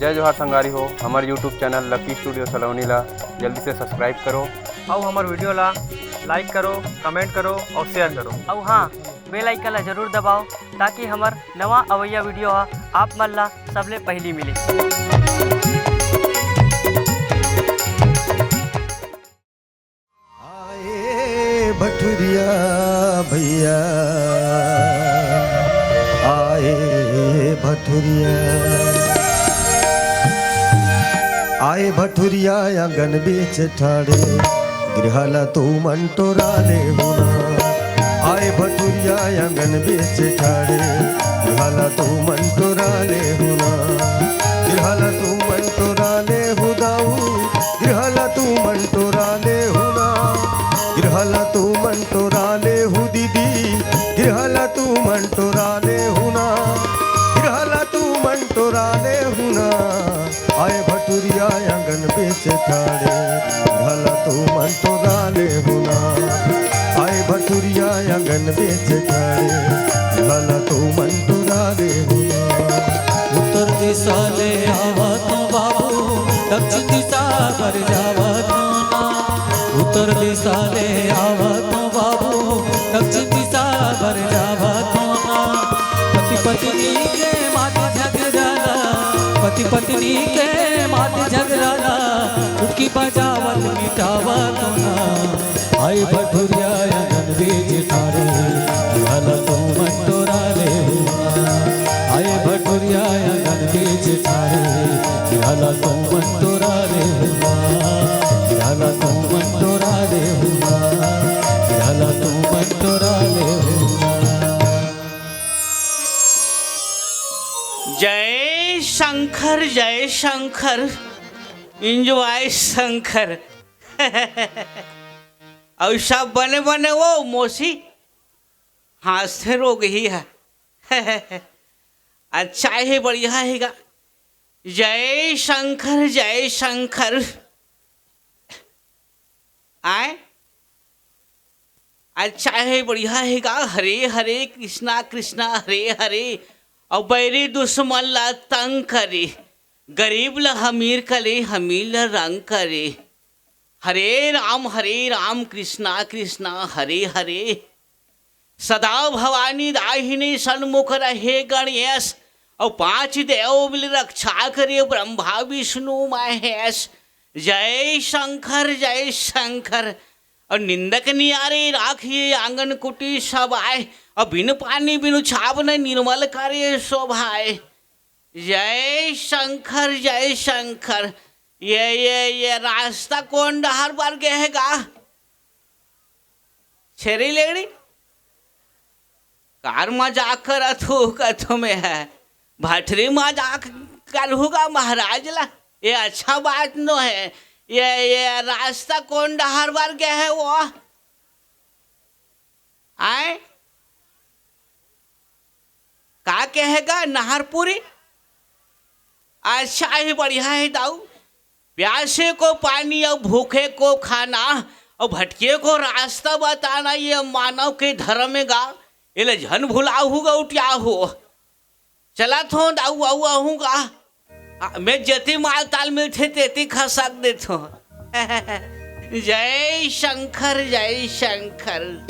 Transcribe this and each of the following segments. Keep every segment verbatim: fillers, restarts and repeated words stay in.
जय जोहार संगवारी हो, हमर YouTube चैनल लकी स्टूडियो सलोनी ला जल्दी से सब्सक्राइब करो। अउ हमर वीडियो ला लाइक करो, कमेंट करो अउ शेयर करो। अउ हाँ, बेल आइकन ला जरूर दबाओ, ताकि हमर नवा अवइया वीडियो ह आप मन ला सबले पहिली मिले। आए भटुरिया भैया, आए भटुरिया, आए भटुरिया आंगन बीच ठाड़े, गृह ला तू मन टोरा ले हुना। आए भटुरिया आंगन बीच ठाड़े, गृह ला तू मन टोरा ले हुना। गृह ला तू मन टोरा ले हु दाऊ, गृह ला तू मन टोरा ले हुना। गृह ला तू मन टोरा ले हु दीदी, गृह ला तू मन टोरा ले हुना। गृह ला तू मन टोरा ले हुना। आए भटुरिया आंगन बीच ठाड़े, गृह ला तू मन टोरा ले हुना। आए भटुरिया आंगन बीच ठाड़े, गृह ला तू मन टोरा ले हुना। उत्तर दिशा ले आवत हूँ बाबू, दक्षिण दिशा बर जावत हूँ ना। उत्तर दिशा ले आवत हूँ बाबू, दक्षिण दिशा बर जावत हूँ ना। पति पत्नी के मात झगड़ा ला, पति पत्नी के मात झगड़ा ला, चुटकी बजावत मिटावत हूँ ना। आए भटुरिया आंगन बीच ठाड़े, गृह ला तू मन टोरा ले हुना। आए भटुरिया आंगन बीच ठाड़े, गृह ला तू मन टोरा ले हुना। गृह ला तू मन टोरा ले हुना। गृह ला तू मन टोरा ले हुना। जय शंकर, जय शंकर, एंजॉय शंकर। अउ सब बने बने वो मौसी, हाँसथे रोगही है। अच्छा हे, बढ़िया हे गा। जय शंकर, जय शंकर। आए, अच्छा हे, बढ़िया हे गा। हरे हरे कृष्णा कृष्णा हरे हरे। अउ बैरी दुश्मन ला तंग करे, गरीब ला अमीर करे, अमीर ला रंग करे। हरे राम हरे राम कृष्णा कृष्णा हरे हरे। सदा भवानी दाहिने सन्मुख रहे गणेश, अउ पांच देव मिल रक्षा करे ब्रह्मा विष्णु महेश। जय शंकर जय शंकर। अउ निंदक नियारे राखिए आंगन कुटी सब आए, अउ बिन पानी बिनु छाप न निर्मल करे शोभाए। जय शंकर जय शंकर। ये ये ये रास्ता कोन डहर बर गे हे गा? छेरी लेगड़ी, कार मजाक करत हूँ कथो में है, भटरी मजाक करहू गा महाराज ला, ये अच्छा बात नो है। ये ये रास्ता कोन डहर बर गे हे वो? आए, का कहे गा नहरपुरी? अच्छा ही बढ़िया है दाऊ। प्यासे को पानी अउ भूखे को खाना अउ भटके को रास्ता बताना, ये मानव के धर्म हे गा। एला झन भुलाहू गौटियाहू। चलत हों दाऊ, अउ आहूँ गा। आ, मैं जेती माल ताल मिलथे तेती खसक देथों। जय शंकर जय शंकर।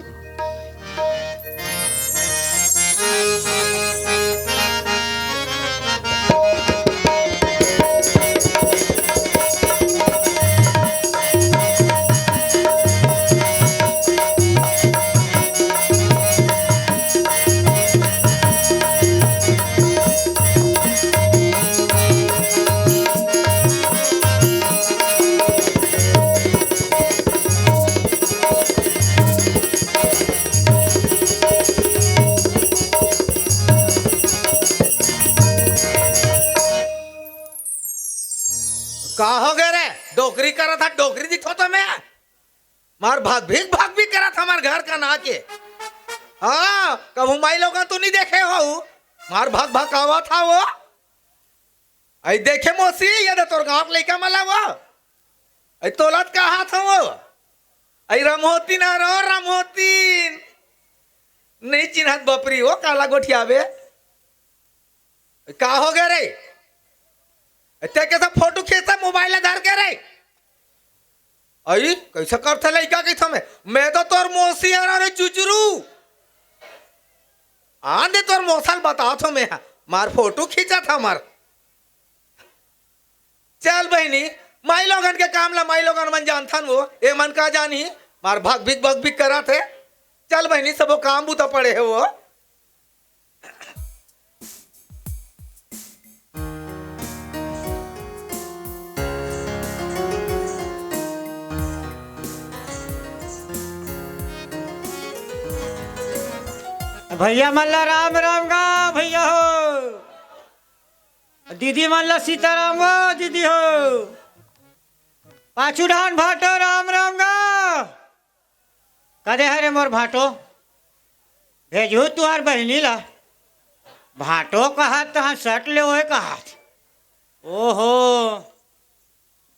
का हो गे रे? डोकरी करत हा, डोकरी दिखो तो मैं। मार भाग भीख भाग भी करत हमार घर का ना के। हाँ, कभू माई लोगन तो नहीं देखे हो। मार भाग भाग आवत हा वो। आई देखे मौसी, ये दे तोर गाँव के लइका मला वो। आई तोलत का हाथ हो वो। आई रमहोतीन आ रो, रमहोतीन। नहीं चिन्हत बपरी वो, काला गोठियाबे। का हो गे रे? ते कैसे फोटो खींचता मोबाइल ला धर के रे? अई, कैसे करथे लइका कहिथों मैं? मैं तो तोर मौसी हरंव रे चुचरू। आन दे तोर मौसा ल बताथों मैं, मार फोटो खींचथे मार। चल बहिनी, माईलोगन के काम ला माईलोगन मन जानथन वो, ए मन का जानही, मार भग भिक भग भिक करत हे। चल बहिनी, सबो काम बूता पड़े हे वो। भैया मन ला राम राम गा भैया हो, दीदी मन ला सीताराम हो दीदी हो, पाछू डहन भाटो राम राम गा। कदे हरे मोर भाटो? भेजहू तुंहर बहिनी ला। भाटो कहत तहाँ सट ले ओए कहत। ओहो,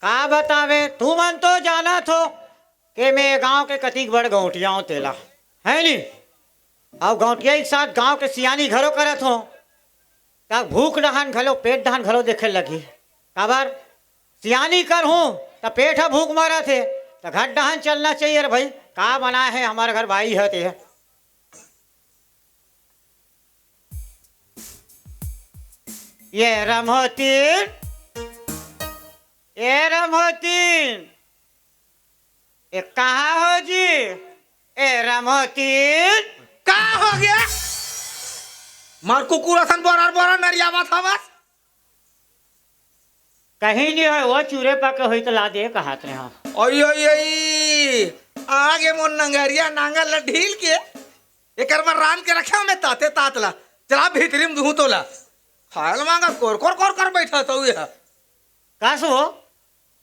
का बतावे, तुमन तो जानत हो के मैं गांव के कतिक बड़ गौंटिया हों तेला, है नी? अउ गौंटिया के साथ गांव के सियानी घलो करत हों। त भूख डहन घलो, पेट डहन घलो देखे लगही। काबर? सियानी करहूं, त पेट ह भूख मरत हे, त घर डहन चलना चाहिए रे भाई। का बनाए हे हमर घर भाई ह ते? ये रमोतीन, ये रमोतीन, ए, कहाँ हो जी? ए, रमोतीन। का हो गया? मार कुकुर असन बोरार बोरार नरियावत हवस। कहीं नहीं होय, वो चूरे पके होई त ला दे कहत रहे हम। ओई, ओई, ओई। आगे मोर नंगरिया नांगर ल ढील के, एकर बर रांध के रखे हंव मैं ताते तात ला। चला भीतरी म दूहूं तोला। खायल मांगा कोर, कोर, कोर कर बैठा तो ये। कस वो?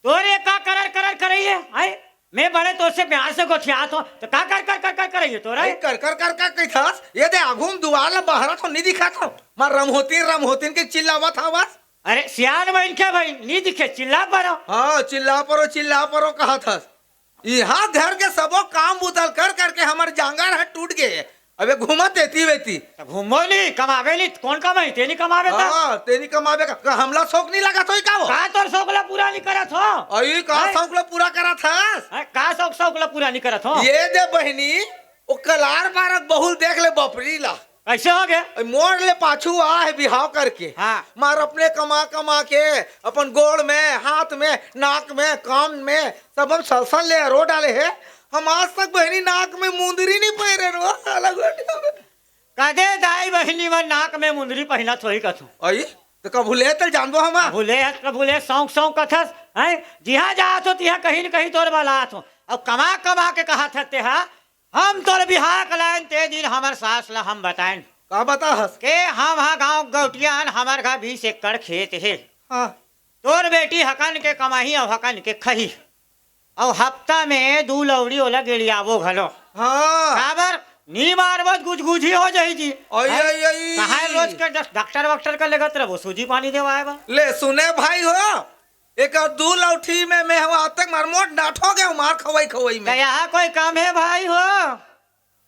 तोरे का करर करर करइए, हैं? मैं बड़े तोर से प्यार से गोठियात हों, त का कर कर कर कर करइए तोरे? अरे कर कर कर कर कहिथस? ये दे आघू म दुवार ला बहरत हों, नी दिखत हों? मार रमहोतीन, रमहोतीन के चिल्लावत हवस। अरे सियान बहिन के भाई, नी दिखे, चिल्ला परो। हाँ, चिल्ला परो, चिल्ला परो कहत हस। इहाँ घर के सबो काम बुता ल कर करके हमर जांगर ह टूट गे। अबे घूमत एती वेती। त घूमो नी, कमाबे नी, कोन कमाही? ते नी कमाबे त? हाँ, ते नी कमाबे का? का हमला शौक नी लगत होई का वो? का तोर शौक ला पूरा नी करत हों? अई, का हैं? शौक ला पूरा करत हस? हैं, का शौक, शौक ला पूरा नी करत हों? ये दे बहिनी, ओ कलार पारक बहुल देख ले बपरी ला। कैसे हो गया? ए, मोर ले पाछू आ हे बिहाव करके। हाँ। मार अपने कमा कमा के अपन गोड़ में, हाथ में, नाक में, कान में, सब हम सल सल ले रो डाले हे। हम आज तक बहिनी नाक में मुंदरी नी पहिरे रो, साला गोठिया में। कदे दाई बहिनी मन नाक में मुंदरी पहिनत होही कथू? अई, त कभू ले तल जानबो हम। कभू ले, कभू ले, सौंक सौंक कथस, हैं? जिहाँ जात हों, तिहाँ कहीं न कहीं तोर बलात हों। अउ कमा कमा के कहत हस तेहा, हम तोर बिहाव के लायन ते दिन हमर सास ला हम बतायन। का बताहस? के हम हा गांव गौटिया हन, हमर घर बीस एकड़ खेत हे। हाँ। तोर बेटी हकन के कमाही अउ हकन के खही। अउ हफ्ता में दू लौड़ी ओला गिड़ियाबो घलो। हाँ। काबर? नी मारबो त गुजगुजी हो जाही जी। अई, हैं? अई, अई। कहाँ रोज के डस-, डॉक्टर वॉक्टर कर लेगत रहो, सूजी पानी देवाए बा। ले सुने भाई हो, एकर दू लौठी में मैं हवा तक मार मोट डांट हो गया हूँ, मार खवई खवई में। त यहाँ कोई कम हे भाई हो?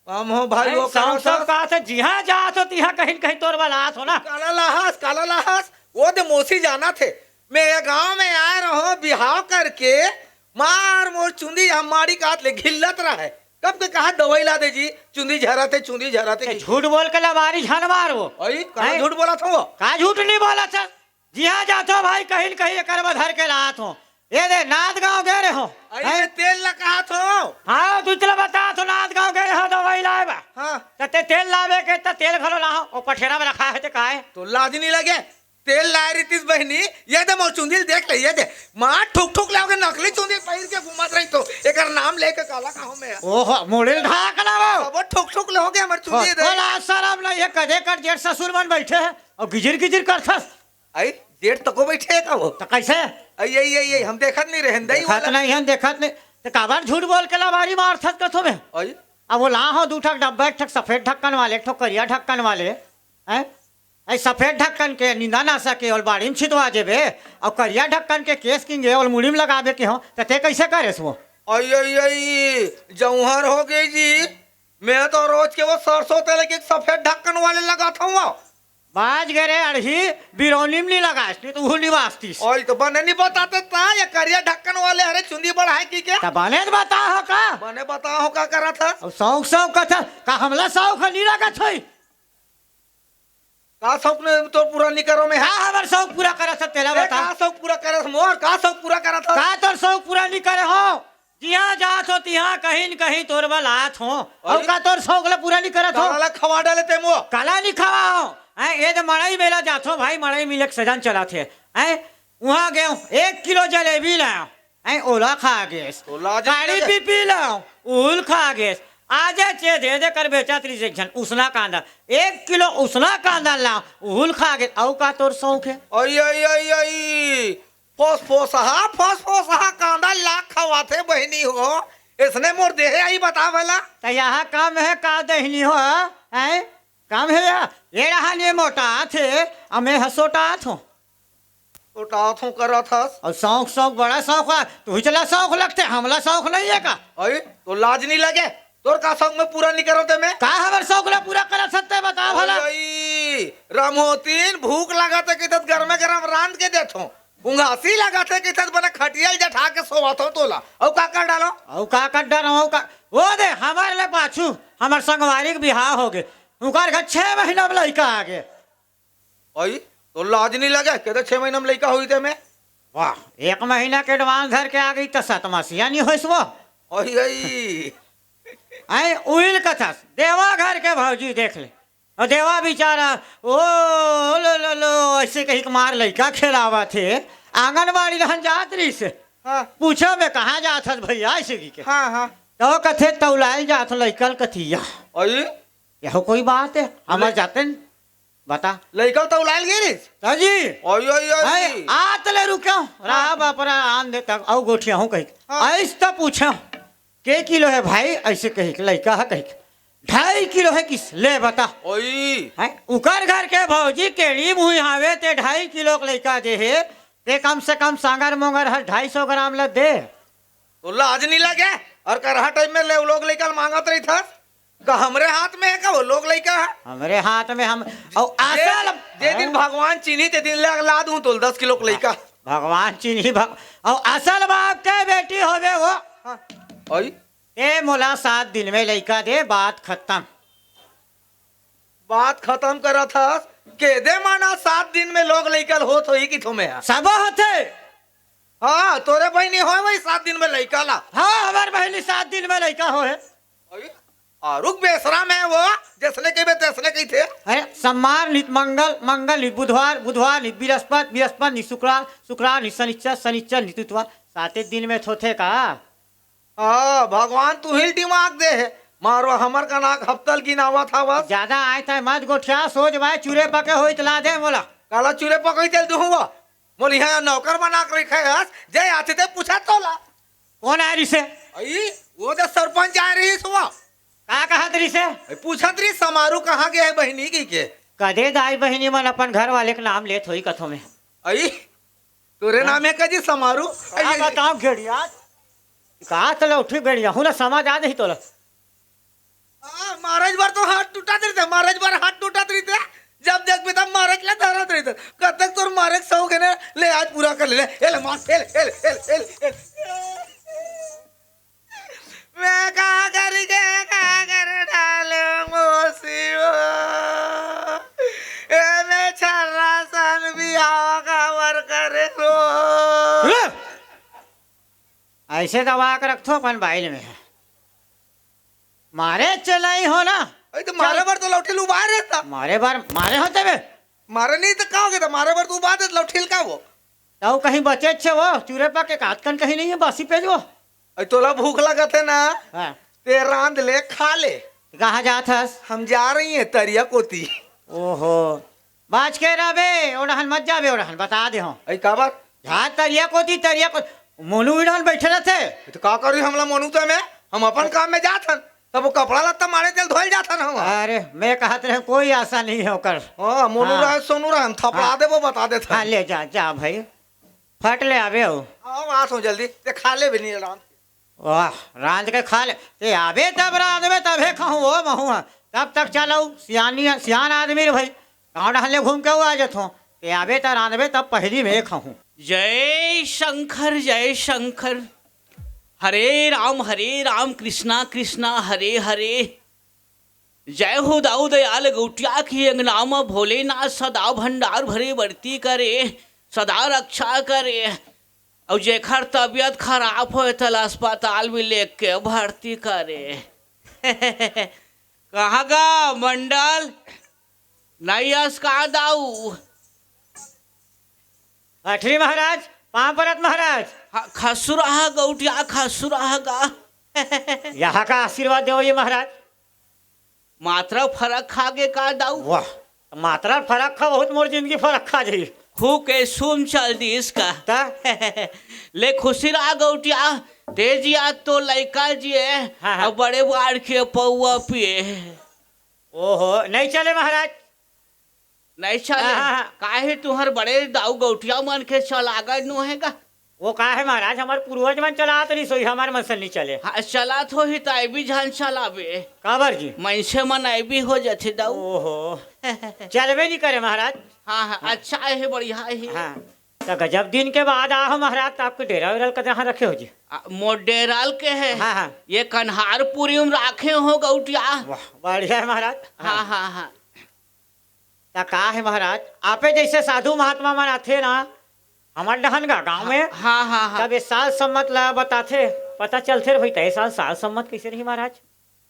कम हो भाई हो, सौंक सौंक कहा था, जिहाँ जात हों, तिहाँ कहीं न कहीं तोर बलात हों ना। काला लाहस, काला लाहस, वो दे मौसी जानथे। मैं ये गांव में आए रहों बिहाव करके, मार मोर चुंदी हम माड़ी कात ले घिल्लत रहे। कब के कहा दवाई ला दे जी, चुंदी झरत हे, चुंदी झरत हे ते की। झूठ बोल के लबारी झन मार वो। अई, का हैं? झूठ बोलत हों वो? का झूठ नी बोलत हे? जिहाँ जाथो भाई, कहीं न कहीं एकर बर धर के लात हों। ये दे, नांदगांव गे रहे हों। अरे, हैं? मैं तेल ला कहत हों। हाँ, तू चला बतात हों, नांदगांव गे रहे हों, दवाई लाए बा। हाँ। त ते तेल लावे के, त तेल घलो लाहो, ओ पठेरा में रखा हे, ते काय? तो लाज नी लगे? तेल लाए रहितिस बहिनी, ये दे मोर चुंदी ल देख ले, ये दे। मार ठुक ठुक ले होगे, नकली चुंदी पहिर के घूमत रही तो, एकर नाम लेके काला कहूँ मैं। ओहो, मुड़ी ल ढाक लावो। अब ठुक ठुक ले होगे हमर चुंदी हो, दे। हो, लाज सरम नहीं हे, कदे कर जेठ ससुर मन बैठे हे, अउ गिजिर गिजिर करथस। आई, जेठ तको बैठे हे का वो? त कैसे? आई, आई, आई, आई, हम देखत नहीं रहेन, दई देखत वाला। नहीं हन, देखत नहीं। त काबर झूठ बोल के लबारी मारथस कथों मैं? आई। अब वो लाहों दू ठक डब्बा, एक ठक सफेद ढक्कन वाले, एक ठक करिया ढक्कन वाले, हैं? आई सफेद ढक्कन के निंदा ना सके, ओल बाड़ी में छिदवा जेबे, अउ करिया ढक्कन के केस किंगे, ओल मुड़ी में लगाबे के हों, त ते कैसे करेस वो? आई, आई, आई, जौहर हो गई जी, मैं तो रोज के वो सरसों तेल के सफेद ढक्कन वाले लगात हों वो। बाज गे रे अड़ही, बिरौनी म नी लगास, नहीं तो वो नी बाजतिस। ओए, तो बने नी बताते ता, ये करिया ढक्कन वाले हरे चुंदी बढ़ाए की के? त बने त बता हो का? बने बता हो का करत हस? अब शौक, शौक कथस, का हमला शौक ह नी लगत होई? का शौक ने तो पूरा नी करो में? का हमर शौक पूरा करत हस, तेला ए, बता। का शौक पूरा करत मोर? का शौक पूरा करत हस? का तोर शौक पूरा नी करे हो? जिहाँ जात हो, तिहाँ कहीं न कहीं तोर बर लात हो। अउ अरे। का तोर शौक ला पूरा नी करत हो? काला ला खवा डाले ते मो। काला नी खवा हो। हैं, ए दे मड़ई मेला जात हो भाई, मड़ई मेला के season चलत हे। हैं, उहाँ गेंव, एक किलो जलेबी लांव। हैं, ओला खा गेस। तो लाज काड़ी लगे। पीपी लांव, उल खा गेस। आजे चेत हे दे कर बेचत रहिस एक झन उसना कांदा। एक किलो उसना कांदा लांव, उल खा गेस। अउ का तोर शौक हे? अई, अई, अई, अई। फोसफोसहा, फोसफोसहा कांदा ला खवाथे बहिनी हो, इसने मोर देहे आही बता भला। त यहाँ कम हे का दहिनी हो, हैं? कम हे या? ये रहा ने मोटाथे, अमे ह सोटाथों। सोटाथों करत हस। अउ शौक, शौक, बड़ा शौक हे, तुही चला शौक लगथे, हमला शौक नहीं हे का? अई, तो लाज नहीं लगे? तोर का शौक में पूरा नहीं करत हे मैं? का हमर शौक ला पूरा करत हस ते बता भला? अई, रामोतीन, भूख लागत हे कहिथस गरमे गरम रांध के देथों। उंघासी लागत हे कहिथस बने खटिया ल जठा के सोवाथों तोला। अउ का कर डालों? अउ का कर डालों? अउ का? ओ दे, हमर ले पाछू, हमर संगवारी के बिहाव होगे। उंकर घर छह महीना में लइका आगे। अई, तो लाज नहीं लगे? कहिथे छह महीना में लइका होई ते में? वाह, एक महीना के advance धर के आ गई त सतमसिया नहीं होइस वो। अई, अई। अई, उहिल कथस, देवा घर के भौजी देख ले। अउ देवा बिचारा, ओ, लो, लो, लो, अइसे कहिके मार लइका खेलावत हे। आंगनबाड़ी रहन जात रहिस हे। हाँ। पूछों में कहाँ जात हस भइया, अइसे कहिके। हाँ, हाँ। त ओ कथे तौलाइल जात हों लइका ल कतिया। अई? यहो कोई बात हे? हमर ले- जाते न, बता। लइका ल तौलाइल गे रहिस? त जी। अई, अई, अई। अई, आत ले रुकेंव। हाँ। रहा बापरा आन दे तक, अउ गोठियाहूँ कहिके। हाँ। अइस त पूछेंव। के किलो हे भाई? अइसे कहिके, लइका ह कहिके, ढाई किलो हे किस, ले बता। ओई। हैं? उकर घर के भौजी केड़ी मुही हावे, ते ढाई किलो के लइका दे हे, ते कम से कम सांगर मोंगर हर ढाई सौ ग्राम ल दे। तो लाज नहीं लगे? अउ करहा time में ले, लोग लइका ल मांगत रहिथस। का हमरे हाथ में हे का वो लोग लइका ह? हमरे हाथ में हम, अउ जे, असल जे दिन हाँ? भगवान चिन्ही, ते दिन ले अगला दूं तोल दस किलो के लइका। भगवान चिन्ही, भग-, अउ असल बाप के बेटी होवे वो। हाँ। अई? ए मोला सात दिन में लइका दे, बात खतम। बात खतम करत हस, के दे माना सात दिन में लोग लइका ल होत होही कहिथों मैं ह। सबो होथे। हाँ, तोरे बहिनी होय वही सात दिन में लइका ला। हाँ, हमर बहिनी सात दिन में लइका होय। अरे, आरुग बेसरा में वो, जइसने कहिबे तइसने कहिथे। अरे, सम्मान नित मंगल, मंगल नित बुधवार, बुधवार नित बिरस्पत, बिरस्पत नित सुकरार, सुकरार नित सनिच्चर, सनिच्चर नित उतवार, साते दिन में थोथे का? हाँ, भगवान तुही ल दिमाग दे हे। मारो हमर कनाक हफ्ता ल गिनावत हवस। ज्यादा आय ताय मत गोठिया, सोच बाय चूरे पके होई त ला दे मोला। काला चूरे पकई तेल दुहूँ वो। मोल इहाँ नौकर बना के रखे हस, जे आथे ते पूछत तोला। कोन आय रिसे? अई, वो तो सरपंच आय रहिस वो। का कहत रिसे? अई, पूछत रहिस समारू कहाँ गे हे बहिनी कहिके। कदे दाई बहिनी मन अपन घर वाले के नाम लेत होई कथों मैं। अई, तोरे हाँ? नाम हे का जी समारू? का अई, अई। बताओं घेड़िया? का तोला उठी बेड़िया? हूँ ना समझ आ जाही तोला। हाँ, मारज बर तो हाथ टूटत रहिथे, मारज बर हाथ टूटत रहिथे। जब देखबे तब मारज ले धरत रहिथे। कतक तोर मारे के शौक हे ना, ले आज पूरा कर ले, ले। ए ले मार, ए ले, ए ले, ए ले, ए ले, ए ले। मैं का करी के का कर डाले मोसी वो। ए मैं छर्रा सन बिहाव काबर करे रो। रुक! अइसे दबा के रखथों अपन बाइल में। मारे चलाई हो ना। अरे तो मारे बर तो लौठी ल उबाय रहता। मारे बर, मारे हो तबे। मारे नहीं तो का हो गया था? मारे बर तो उबाय देत लौठी ल का वो? तउ कहीं बचेच हे वो, चूरे पके कातकन कहीं नहीं हे, बासी पेज वो। अरे तोला भूख लगत हे ना? हाँ। ते रांध ले, खा ले। कहाँ जात हस? हम जा रही हैं तरिया कोती। ओहो। बाच के रह बे, ओड़हन मत जाबे, ओड़हन बता दे हूँ। अई काबर? जा तरिया कोती, तरिया को, मोनू इड़हन बैठे रहथे। तो का करी हमला मोनू ते में? हम अपन काम में जात हन, तब वो कपड़ा लत्ता मारे तेल धोए जात हन हम। अरे, मैं कहत रहे कोई आशा नहीं हे ओकर। हाँ, मोनू हाँ। रहे, सोनू रहे, हम थपड़ा हाँ। देबो, बता देत हाँ, हन। ले जा, जा भाई, फट ले आबे हो। हाँ, आत हूँ जल्दी, ते खा ले भी नहीं रांध। वाह, रांध के खा ले। ते आबे तब रांधबे, तभे खाहूँ, ओ महूँ ह। तब तक चलऊ, सियानी, सियान आदमी रे भाई। गाँव डहर ले घूम के अउ आ जथों। ते आबे त रांधबे, तब पहिली में खाहूं। जय शंकर, जय शंकर। हरे राम, हरे राम, कृष्णा कृष्णा, हरे हरे। जय हो दाऊ दयाल गौटिया के अंगना म भोलेनाथ सदा भंडार भरे बरती करे, सदा रक्षा करे। अउ जेखर तबीयत खराब होय, तेला अस्पताल में लेके भर्ती करे। कहाँ गा मंडल? नइ अस का दाऊ? अठरी महाराज, पांव परत महाराज। हाँ, खसुरा हा गौटिया, खसुरा हा गा। यहाँ का आशीर्वाद देवो ये महाराज। मात्रा फरक खा गे का दाऊ? वाह, मात्रा फरक खा, बहुत मोर जिंदगी फरक खा जाही। खूब के सुम चल दिस का। त? ले खुशी रहा गौटिया, तेजी आज तो लइका जिए, हाँ, हाँ। अब बड़े बाढ़ के पौआ पिए। ओहो, नहीं चले महाराज। नहीं चले। हाँ, हाँ, हाँ। काहे तुहर बड़े दाऊ गौटिया मन के चलागज नो हे गा? वो का हे महाराज, हमर पूर्वज मन चलात रहिस होही, हमर मन से नहीं चले। हाँ, चलात होही त ऐबी झन चलाबे। काबर जी? मनसे मन ऐबी हो जथे दाऊ। ओहो। चलबे नहीं करे महाराज। हाँ, हाँ, हाँ। अच्छा हे, बढ़िया हे। हाँ। त गजब दिन के बाद आहो महाराज, त आपके डेरा वेरा ल कहाँ रखे हो जी? आ, मोर डेरा ल के हे। हाँ, हाँ। ये कन्हारपुरी में राखे हो गौटिया। वाह, बढ़िया हे महाराज। हाँ, हाँ, हाँ। त का हे महाराज, आपे जैसे साधु महात्मा मन आथे ना, हमर डहन गा गाँव में, हाँ, हाँ, हाँ। तब ये साल सम्मत ला बताथे, पता चलथे रे भई, त ये साल, साल सम्मत कैसे रही महाराज?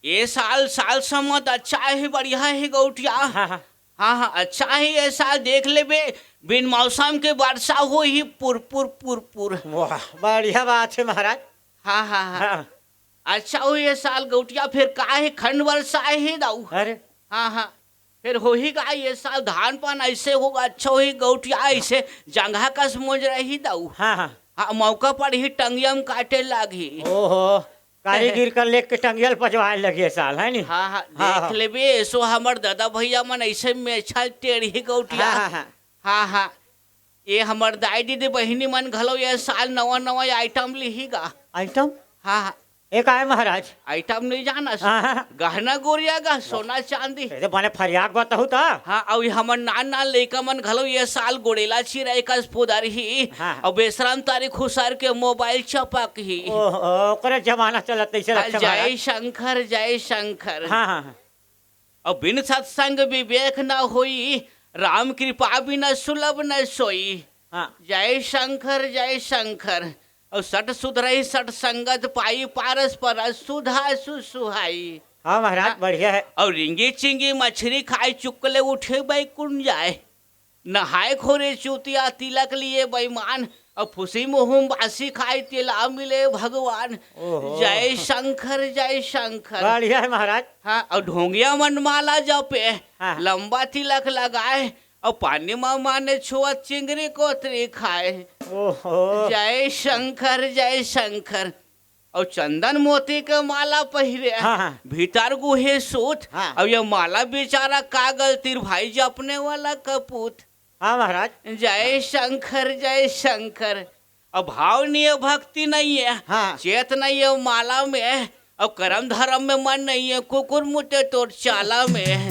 ये साल, साल सम्मत अच्छा हे, बढ़िया हे गौटिया। हाँ, हाँ। हाँ, हाँ, अच्छा हे ये साल, देख लेबे, बिन मौसम के वर्षा होही, पुर, पुर, पुर, पुर। वाह, बढ़िया बात हे महाराज। हाँ, हाँ, हाँ। हाँ। अच्छा होही ये साल गौटिया, फेर का हे, खंड वर्षा हे दाऊ। अरे। हाँ, हाँ। फेर होही गा ये साल धान पान ऐसे होगा, अच्छा होही गौटिया, ऐसे जंघा कस मोज रही दाऊ। हाँ, हाँ। हाँ, मौका पर ही टंगिया म काटे लागही। ओहो, कारीगर कर लेके टंगिया ल पजवाए लगी ये साल, है नी? हाँ, हाँ, हाँ, देख हाँ। लेबे, एसो हमर दादा भैया मन ऐसे मेछा टेढ़ी गौटिया। हाँ, हाँ, हाँ। हाँ, हाँ। ये हमर दाई दीदी बहिनी मन घलो ये साल नवा नवा आइटम लिही गा। आइटम? हाँ, हाँ। ए काय महाराज? आइटम नहीं जानस? हाँ, हाँ, हाँ। गहना गोरिया गा, सोना चांदी। ए तो बने फरियाक बताहू त। हाँ, अउ हमर नान नान लइका मन घलो ये साल गोड़ेला चिरई कस फुदरही। हाँ। अउ बेसरम तारी खुसर के मोबाइल चपकही। ओहो, ओकरे जमाना चलत तइसे हाँ, रखे महाराज। जय शंकर, जय शंकर। हाँ, हाँ, हाँ। अउ बिन सत्संग विवेक न होई, राम कृपा बिना सुलभ न सोई। हाँ। जय शंकर, जय शंकर। अउ सट सुधरई, सट संगत पाई, पारस परस सुधा सुसुहाई। हाँ महाराज, हाँ। बढ़िया हे। अउ रिंगी चिंगी मछरी खाई, चुकले उठे बैकुंठ जाए। नहाए खोरे चूतिया, तिलक लिए बेईमान, अउ फुसी मुहुम बासी खाई, तेला मिले भगवान। ओहो। जय शंकर, जय शंकर। बढ़िया हे महाराज। हाँ, अउ ढोंगिया मन माला जपे, हाँ। लंबा तिलक लगाए, अउ पानी म माने छुअत चिंगरी कोतरी खाए। ओहो। जय शंकर, जय शंकर। अउ चंदन मोती के माला पहिरे, हाँ, हाँ। भीतर गुहे सूत, हाँ। अउ ये माला बेचारा का गलती भाई जी अपने वाला कपूत। हाँ महाराज। जय शंकर, जय शंकर। अब भाव नहीं है, भक्ति नहीं है, हाँ। चेत नहीं है माला में, अब करम धर्म में मन नहीं है, कुकुर मुते तोर चाला में।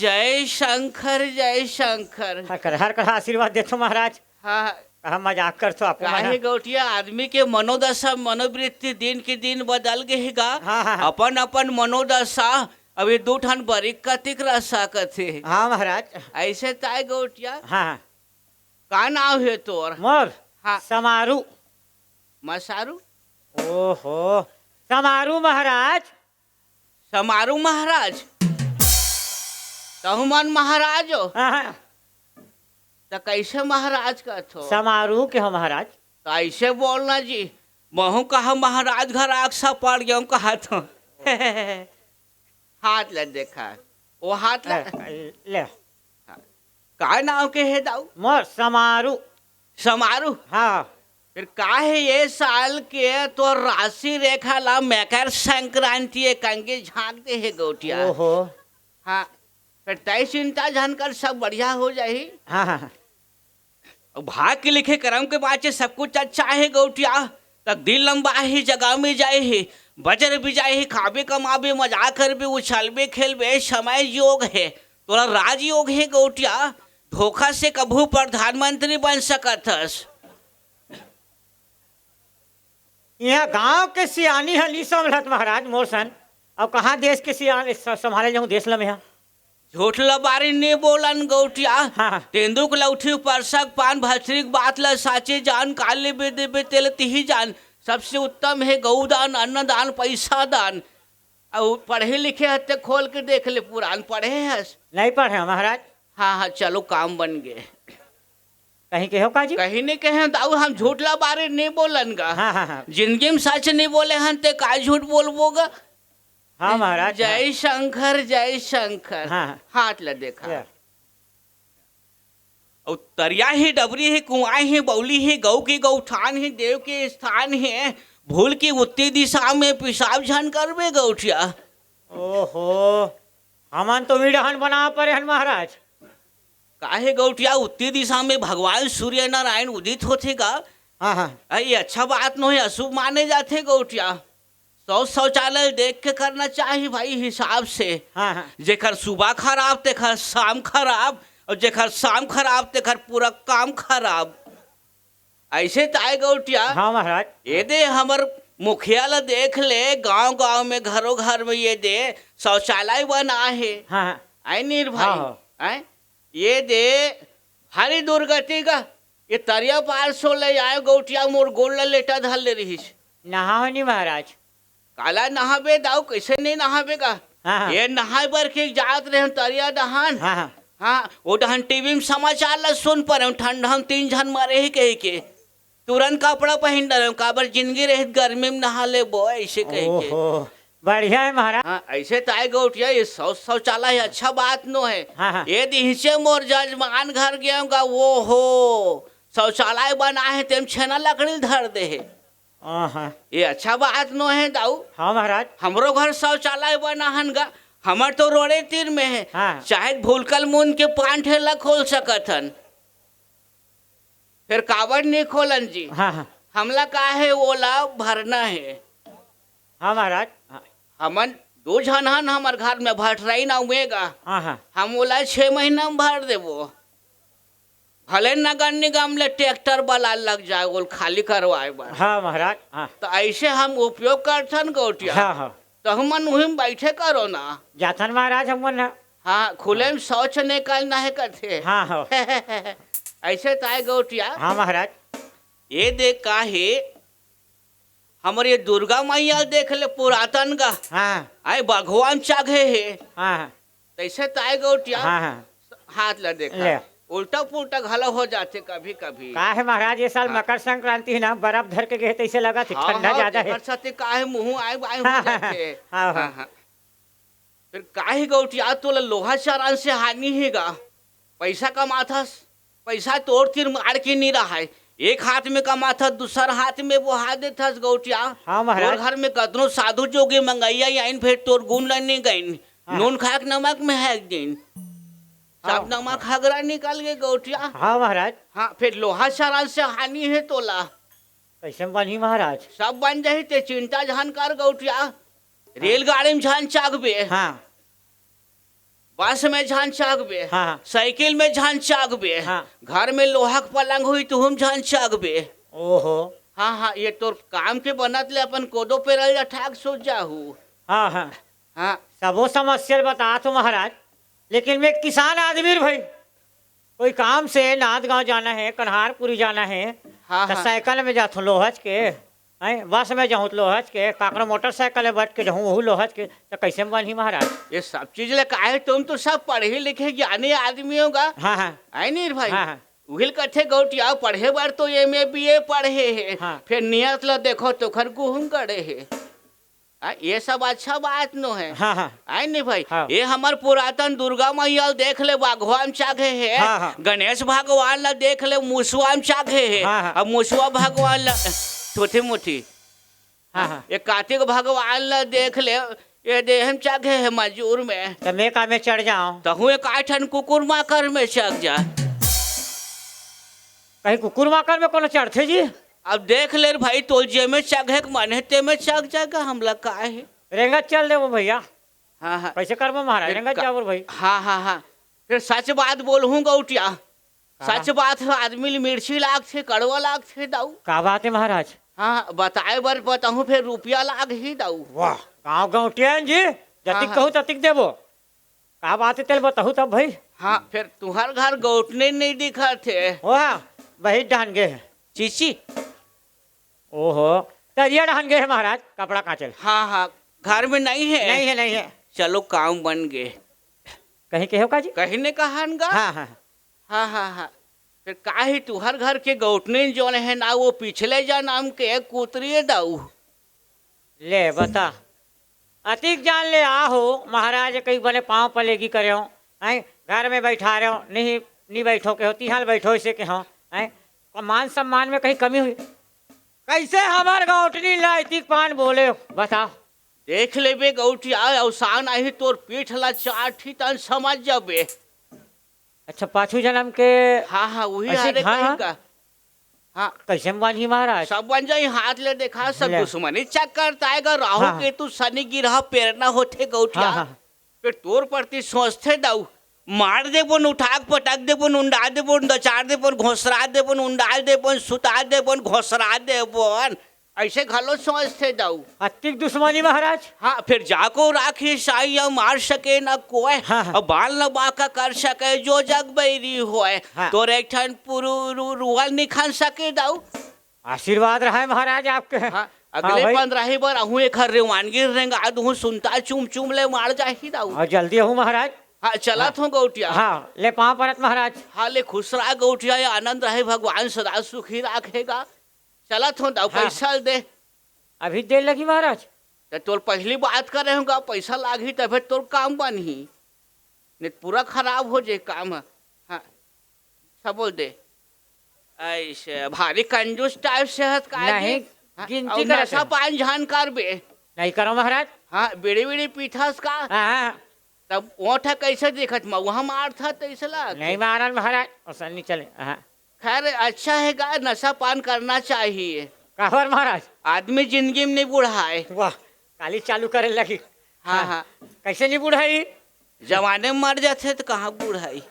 जय शंकर, जय शंकर। हर कर, हर कर आशीर्वाद देथो महाराज। हाँ। कहा मजाक करथो आप काहे मन। गौटिया, आदमी के मनोदशा, मनोवृत्ति दिन के दिन बदल गे हे गा। हाँ, हाँ, हाँ। अपन अपन मनोदशा अभी दू ठन बरिक कतिक रह सकत हे। हाँ महाराज। ऐसे ताय गौटिया। हाँ, हाँ। का नाव हे तोर? मोर? हाँ। समारू। मसारू? ओहो, समारू महाराज। समारू महाराज? तहु मन महाराज हो? हाँ, हाँ। त कैसे महाराज कहथो? समारू के हो महाराज। त ऐसे बोलना जी, महू कहा महाराज घर आग सा पड़ गया कहत हो। हाथ ले देखा, वो हाथ ले। ए, ले। हाँ। का नाव के हे दाऊ? मोर समारू। समारू? हाँ। फिर काहे ये साल के तोर राशि रेखा ला मकर संक्रांति एक अंगे झांक दे हे गौटिया? ओहो। हाँ। फिर तय चिंता झन कर, सब बढ़िया हो जाही। हाँ, हाँ, हाँ। अउ भाग के लिखे करम के बाचे सब कुछ अच्छा हे गौटिया, त दिन लंबा ही जगह में जाए ही, बजर भी जाए ही, खाबे कमाबे, मजा करबे, उछलबे खेलबे, समय योग हे। तोला राजयोग हे गौटिया, धोखा से कभू प्रधानमंत्री बन सकत हस। इहाँ गांव के सियानी ह नी संभलत महाराज मोर सन। अब कहाँ देश के सियान स-, संभाले जाऊं देश ल मेहा। झूठ लबारी नी बोलन गौटिया। हाँ, हाँ। तेंदुक लौठी परसक पान भचरी के बात ल साचे जान, काली विधि तेल तिही जान। सबसे उत्तम हे गौ दान, अन्न दान, पैसा दान। अउ पढ़े लिखे हस ते खोल के देख ले, पुरान पढ़े हस? नहीं पढ़े महाराज। हाँ, हाँ, चलो काम बन गे। कहीं कहो का जी? कहीं नहीं कहे दाऊ, हम झूठ लबारी नहीं बोलन गा। हाँ, हाँ, हाँ। जिंदगी में सच नहीं बोले हन ते का झूठ बोलबो गा? हाँ महाराज, जय हाँ। शंकर, जय शंकर। हाँ, हाँ। हाथ ला देखा। या। अउ तरिया हे, डबरी हे, कुआं हे, बौली हे, गऊ के गौठान हे, देव के स्थान हे, भूल के उत्ती दिशा में पेशाब झन करबे गौटिया। ओहो, हमन तो विडहन बना परे हन महाराज। काहे गौटिया, उत्ती दिशा में भगवान सूर्य नारायण उदित होथे गा? हाँ, हाँ। अ, ये अच्छा बात नोहे, अशुभ माने जाथे गौटिया। शौच शौचालय देख के करना चाही भाई, हिसाब से। हाँ, हाँ। जेकर सुबह खराब, तेकर शाम खराब, अउ जेकर शाम खराब, तेकर पूरा काम खराब। अइसे ताय गौटिया। हाँ महाराज। ये दे हमर मुखिया ला देख ले, गांव गांव में, घरो घर में ये दे शौचालय बना हे। हाँ, हाँ। आय नीर भाई। हाँ, हाँ। आय? ये दे भारी दुर्गति गा, ये तरिया पार सो ले आय गौटिया, मोर गोड़ ला लेटा धर ले रहिस। नहाओ नी महाराज। काला नहाबे दाऊ, कइसे नहीं नहाबे गा? हाँ, हाँ। ये नहाय बर के जात रहे तरिया डहान। हाँ, हाँ। हाँ, वो डहान टीवी में समाचार ला सुन परे, ठंडा में तीन झन मरे हे कहे के। तुरंत कपड़ा पहिन डरे, काबर जिंदगी रहित गर्मी में नहा लेबो, अइसे कहे के। ओहो, बढ़िया हे महाराज। हाँ, अइसे ताय गौटिया, ये शौ-, शौचालय हे, अच्छा बात नोहे। हाँ, हाँ। ये दिहिसे मोर जजमान घर गेंव गा, वो हो, शौचालय बना हे, तेम छेना लकड़ी धर दे हे। हाँ, हाँ। ये अच्छा बात नोहे दाऊ। हाँ महाराज। हमरो घर शौचालय बना हन गा, हमर तो रोड़े तीर में हे। हाँ। चाहे भूलकल मुन के पान ठेला खोल सकत हन। फेर काबर नहीं खोलन जी? हाँ, हाँ। हमला का हे, ओला भरना हे। हाँ महाराज। हाँ। हमन दो झन हन हमर घर में, भटराइन अउ मैं गा। हाँ, हाँ। हम ओला छह महीना में भर देबो। भले नगर निगम ले ट्रैक्टर वाला लग जाए, ओल खाली करवाए बर। हाँ महाराज, हाँ। तो अइसे हम उपयोग करथन गौटिया। हाँ, हाँ। तो हमन उही में बैठे करो ना। जाथन महाराज हमन ह। हाँ, खुले में शौच निकालना हे कथे। हाँ, हाँ। अइसे ताय गौटिया। हाँ महाराज। ये देख का हे, हमर ये दुर्गा मैया देख ले पुरातन गा। हाँ। आय बघवा में चाघे हे। हाँ, हाँ। तइसे ताय गौटिया। हाँ, हाँ। हाथ ला देखा। ले। उल्टा पुल्टा घला हो जाथे कभी कभी। का हे महाराज, ये साल हाँ। मकर संक्रांति हे ना, बर्फ धर के गे हे, तइसे लगत हे, हाँ, ठंडा हाँ, ज्यादा हे। तेकर सेती का हे, मुँह आय बाय हो हाँ, हाँ, जाथे। हाँ, हाँ। हाँ, हाँ। फेर का हे गौटिया, तोला लोहा चारान से हानि हे गा। पइसा कमाथस, पइसा तोर तीर मार के नी रहय। एक हाथ में कमाथस, दूसर हाथ में बोहा देथस गौटिया। हाँ महाराज। तोर घर में कतनो साधु जोगी मंगइया आइन, फेर तोर गुन ल नी गइन। हाँ। नून खाए के नमक में हेक दिन। हाँ, सब नमक हाँ। हगरा निकल गे गौटिया। हाँ महाराज। हाँ, फेर लोहा चारान से हानि हे तोला। कइसे बनही महाराज? सब बन जाही, ते चिंता झन कर गौटिया। रेलगाड़ी में झन चाघबे। हाँ। बस में झन चाघबे। हाँ, हाँ। साइकिल में झन चाघबे। हाँ। घर में लोहा के पलंग होही, तुहू में झन चाघबे। ओहो। हाँ, हाँ, ये तोर काम के बनत ले अपन कोदो पेरल जा ठाक सोच जाहू। हाँ, हाँ। हाँ। सबो समस्या ल बतात हो महाराज, लेकिन मैं किसान आदमी रे भाई, कोई काम से नांदगांव जाना हे, कन्हारपुरी जाना हे, हाँ, त हाँ। साइकिल में जाथों लोहच के, हैं, बस में जाहूं त लोहच के, काकरो मोटरसाइकिल में बैठ के जाहूं, वहू लोहच के, त कइसे में बनही महाराज? ये सब चीज ले काहे, तुम तो सब पढ़े लिखे ज्ञानी आदमी हो गा। हाँ, हाँ। आय नी रे भाई? हाँ, हाँ। उही ल कथे गौटिया, पढ़े बर तो एम ए बी ए पढ़े हे, हाँ। फेर नियत ल देखो त ओखर गुहूम गड़े हे। आ, ये सब अच्छा बात नोहे। हाँ, हाँ। आय नी भाई? हाँ। ये हमर पुरातन दुर्गा मैया ल देख ले, बघवा में चाघे हे। हाँ, हाँ। गणेश भगवान ल देख ले, मुसवा में चाघे हे। हाँ, हाँ। अब मुसवा भगवान ल, छोटी मोटी। हाँ, हाँ। ये कार्तिक भगवान ल देख ले, ये देह में चाघे हे मजूर में। त मैं का में चढ़ जाऊं? तहूं एक आठन कुकुर माकर में चाघ जा। कहीं कुकुर माकर में कोनो चढ़थे जी? अब देख ले रे भाई, तोल जे में चाघे के मन हे, ते में चाघ जाय गा, हमला का हे? रेंगत चल देबो भैया। हाँ, हाँ। कइसे करबो महाराज? रेंगत का-, जाबो रे भाई। हाँ, हाँ, हाँ। फेर सच बात बोलहूँ गौटिया। का? सच बात ह, आदमी ल मिर्ची लागथे, कड़वा लागथे दाऊ। का बात हे महाराज? हाँ, बताए बर बताहूँ, फेर रुपया लागही दाऊ। वाह, गाँव गौटिया जी, जतिक हाँ, हाँ। कहू ततिक देबो। का बात हे तेल बताहू तब भाई। हाँ, फेर तुहर घर गौटनी नइ दिखत हे। वाह, बहिर डहन गे हे। चीची। ओहो, तरिया डहन गे हे महाराज, कपड़ा कांचे ल। हाँ, हाँ, घर में नइ हे। नइ हे, नइ हे। चलो, काम बन गे। कहीं के हो का जी? कहीं ने कहन गा? हाँ, हाँ। हाँ, हाँ, हाँ। फेर का ही तुहर घर के गौटनी जोन हे ना, वो पिछले जनम के कुतरी दाऊ। ले बता, अतिक जान ले आहो महाराज, कई बने पाँव पलेगी करे हो, हैं? घर में बैठा रहे हो, नहीं, नहीं बैठो के हो, तिहाल बैठो इसे के हो, हैं? मान सम्मान में कहीं कमी हुई? कैसे हमार गौटनी ला इतिक पान बोले हो? बता। देख लेबे गौटिया, अवसान आही तोर पीठ ला चार ठी तन समझ जाबे। अच्छा, पाछू जनम के हाँ, हाँ, वही ऐसे हरे हाँ, कहीं हाँ। का। हाँ। कैसे में बांधी महाराज? सब बन जाई, हाथ ले देखा, सब ले। दुश्मनी चक्कर ताएगा, राहु हाँ। केतु शनि गिरह प्रेरणा होथे गौटिया। हाँ, हाँ। फेर तोर प्रति सोचथे दाऊ, मार देबोन, उठाक पटक देबोन, उंडा देबोन, दचार देबोन, घोसरा देबोन, उंडाल देबोन, सुता देबोन, घोसरा देबोन। ऐसे घलो सोचथे दाऊ। अतिक दुश्मनी महाराज। हाँ, फेर जाको राखी साई या मार सके न कोय, हाँ, हाँ। अब बाल न बाका कर सके जो जग बैरी होय। हाँ। तोर एक ठन पुरु-, रु-, रुआल निखन सके दाऊ। आशीर्वाद रहे महाराज आपके। हाँ, अगले हाँ भाई। पंद्रह ही बार अहूँ एक हर रेवानगी रेंगा दूँ, सुनता चुम चुम ले मार जाही दाऊ। और जल्दी आहूँ महाराज। हाँ, चलत हाँ। हूँ गौटिया। हाँ, ले पाँव परत महाराज। हाँ, ले खुश रहा गौटिया, ये आनंद रहे, भगवान सदा सुखी राखेगा। चलत हूँ दाऊ, हाँ। पैसा दे। अभी देर लगी महाराज। त तोर पहली बात करे हूँ गा, पैसा लागही तभे तोर काम बनही, नहीं त पूरा खराब हो जाए काम ह। हाँ, अच्छा बोल दे। ऐसे भारी कंजूस टाइप से हत का जी? नहीं, हाँ, गिनती और करत नशा हूँ। पान झान करबे। नहीं करो महाराज। हाँ, बीड़ी बीड़ी पीथस का? हाँ, हाँ। तब ओठ ह कैसे दिखत, मउहा मारत ह तैसे लागत। नहीं मारन महाराज, ओसन नहीं चले। हाँ। खैर, अच्छा हे गा, नशा पान करना चाहिए। काबर महाराज? आदमी जिंदगी में नहीं बुढ़ाए। वाह, काली चालू करे लगी। हाँ, हाँ। हाँ। कैसे नहीं बुढ़ाई? जवाने में मर जाथे तो कहाँ बुढ़ाई?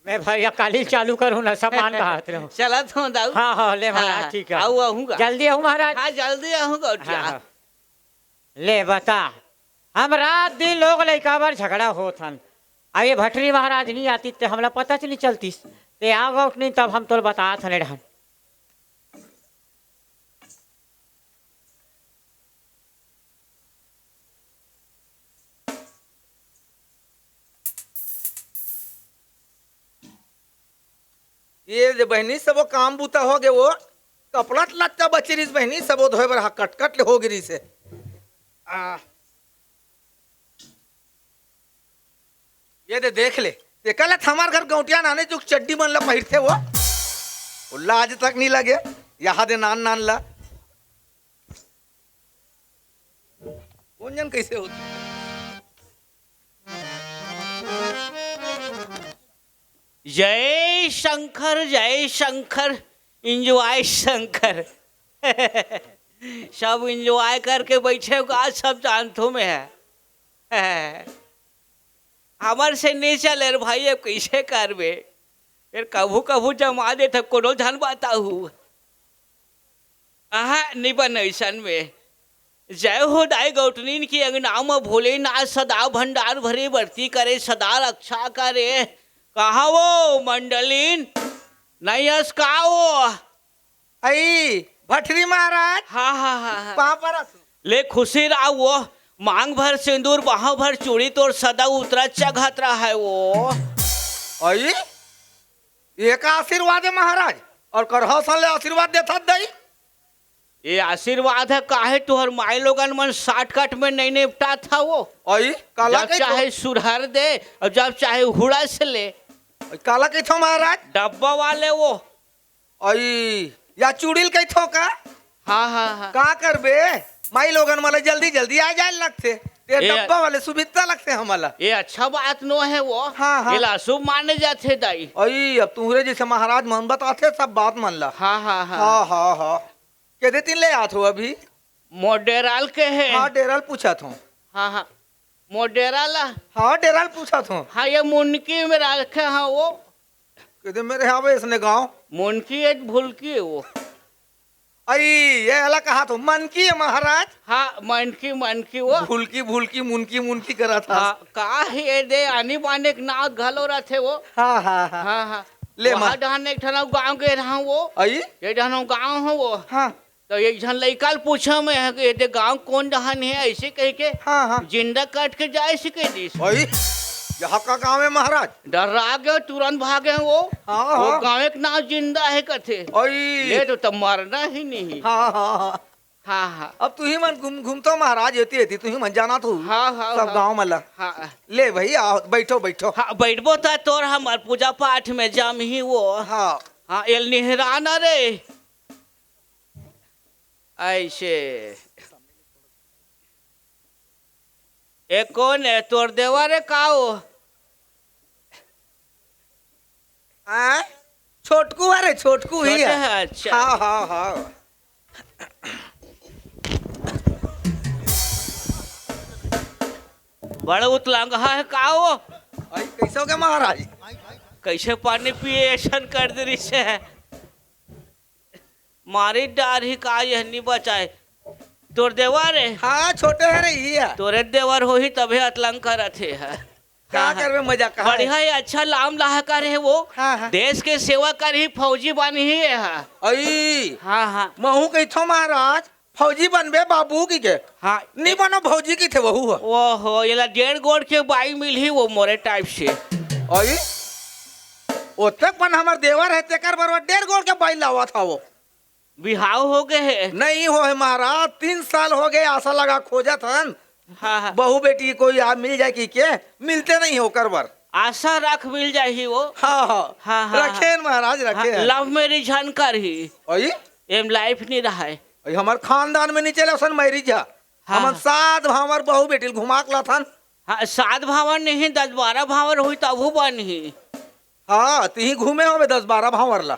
मैं भैया काली चालू करूँ, नशा पान कहत रहूँ। चलत हूँ दाऊ। हाँ, हाँ, ले महाराज, हाँ, ठीक है। आऊ, आहूँ गा। जल्दी आहूँ महाराज। हाँ, जल्दी आहूँ गा, उठिया। हाँ, हाँ। ले बता, हम रात दिन लोग लइका बर झगड़ा होत हन। अब ये भटरी महाराज नहीं आती ते हमला पता च नहीं चलतीस। ते आ गौटनी तब हम तोल बतात हन एडहन। ये दे बहिनी, सबो काम बूता हो गे वो। कपड़ा लत्ता बची रहिस बहिनी, सबो धोए बर हा कटकट ले हो गे रहिस हे। आ, ये दे देख ले, ते कल हमार घर गौटिया नाने जो चड्डी मन ला पहिरथे वो, वो लाज तक नहीं लगे, यहाँ दे नान नान ला। कोन जन कैसे होथे? जय शंकर, जय शंकर, एंजॉय शंकर। सब एंजॉय करके बैठे हो का, सब जानथो में है। हमर से नहीं चले रे भाई, अब कैसे करबे? फेर कभू कभू जमा देथे, कोनो झन बताहू। अहा, नहीं बन अइसन में। जय हो दाई गौटनीन के अंगना म भोलेनाथ सदा भंडार भरे बरती करे, सदा रक्षा करे। कहाँ वो मंडलीन? नहीं अस का वो? अई, भटरी महाराज। हाँ, हाँ, हाँ, हाँ। पाँव परत। ले खुशी रहा वो, मांग भर सिंदूर, बाहों भर चूड़ी, तोर सदा उतरा चघत रहा है वो। अई, ये का आशीर्वाद है महाराज? और करहा सन ले आशीर्वाद देथत दई? ये आशीर्वाद है, काहे तुहर माई लोगन मन shortcut में नहीं निपटा था वो। अई, काला जब कही चाहे तो? सुरहर दे और जब चाहे हुड़स ले। काला कही थो महाराज? डब्बा वाले वो। अई, या चुड़ैल कहिथो का? हाँ, हाँ, हाँ। का करबे? माई लोगन मन ला जल्दी जल्दी आ जाए लगथे। ते ए, डब्बा वाले सुविधा लगथे हमला। ये अच्छा बात नो है वो। हाँ, हाँ। एला अशुभ माने जाथे दाई। अई, अब तुहरे जैसे महाराज मन बताथे सब बात मन ला। हाँ, हाँ, हाँ। हाँ, हाँ, हाँ। के दे तीन ले आत हो अभी? मोर डेराल के है। हाँ, डेराल पूछत हो। हाँ, हाँ। मोर डेरा ला। हाँ, डेरा ल पूछत हूँ। हाँ, ये मुनकी में रखे हाँ वो। किधर मेरे आवे इसने गाँव? मुनकी है, भुलकी है वो। अई, ये वाला कहा तो मनकी है महाराज। हाँ, मनकी, मनकी वो। भुलकी, भुलकी, मुनकी, मुनकी करा था। हाँ, का है ये दे, आनी बाने के नाव घलो रथे वो। हाँ, हाँ, हाँ। हाँ, हाँ। ले वहाँ माँ। डहन एक ठन गाँव गए रहा वो। अई? ये डहन गाँव हो वो। हाँ। तो एक झन लइका ल पूछा मैं कि ये दे गाँव कौन डहन है, ऐसे कह के। हाँ, हाँ। जिंदा काट के जाए से कह दिस। अई, यहाँ का गाँव है महाराज? डर्रा गए, तुरंत भागे वो। हाँ, वो हाँ। गाँव के नाव जिंदा है कथे। अई। ले तो तब मरना ही नहीं। हाँ, हाँ, हाँ। हाँ, हाँ। अब तुही मन घूम, घूमतो महाराज, एती, एती, तुही मन जाना तू। हाँ, हाँ, सब हाँ। गाँव मन ला। हाँ। ले भई, आओ, बैठो, बैठो। हाँ, बैठबो त तोर हमर पूजा पाठ में जाम ही वो। हाँ। हाँ, एल निहरा ना रे। ऐसे। ए कौन है? तोर देवर है का वो? हाँ? छोटकू, अरे छोटकू ही छोटे है। है, अच्छा। हाँ, हाँ, हाँ। बड़ा उतलंगहा है का वो? अई, कैसे हो गया महाराज? कैसे पानी पिए ऐसन कर दे रही से? मारी डार ही का यह नी बचाए। तोर देवर है? हाँ, छोटे है रे, ही है। तोरे देवर होही तभे अतलंग करत हे, हाँ। का हाँ, हाँ। करबे, मजाक कहा है। बढ़िया है, अच्छा लाम लाहकार है वो। हाँ, हाँ। देश के सेवा करही, फौजी बनही है, हाँ। अई। हाँ, हाँ। महू कहिथो महाराज, फौजी बनबे बाबू की के। हाँ। नी बनो भौजी की थे वहू ह। ओहो, येला डेढ़ गोड़ के बाई मिलही वो मोरे टाइप से। अई। ओतक पन हमर देवर है, तेकर बर वो डेढ़ गोड़ के बाई लावत हा वो। बिहाव हो गए है? नहीं हो है महाराज, तीन साल हो गए, आशा लगा खोजत हन। हाँ, हाँ। बहू बेटी कोई आ मिल जाए कि के, मिलते नहीं हो ओकर बर। आशा रख मिल जाही वो। हाँ, हाँ। हाँ, हाँ, रखे हाँ। हैं महाराज, रखे हाँ, हैं। Love marriage हन करही। अई? एम life नहीं रहा है। अई हमर खानदान में नहीं चले असन marriage हा। हाँ, हमन हाँ। सात भांवर बहू बेटी ल घुमा के लाथन। हाँ, सात भांवर नहीं, दस बारह भांवर होही तभू बनही। हाँ, तिही घूमे होबे दस बारह भांवर ला।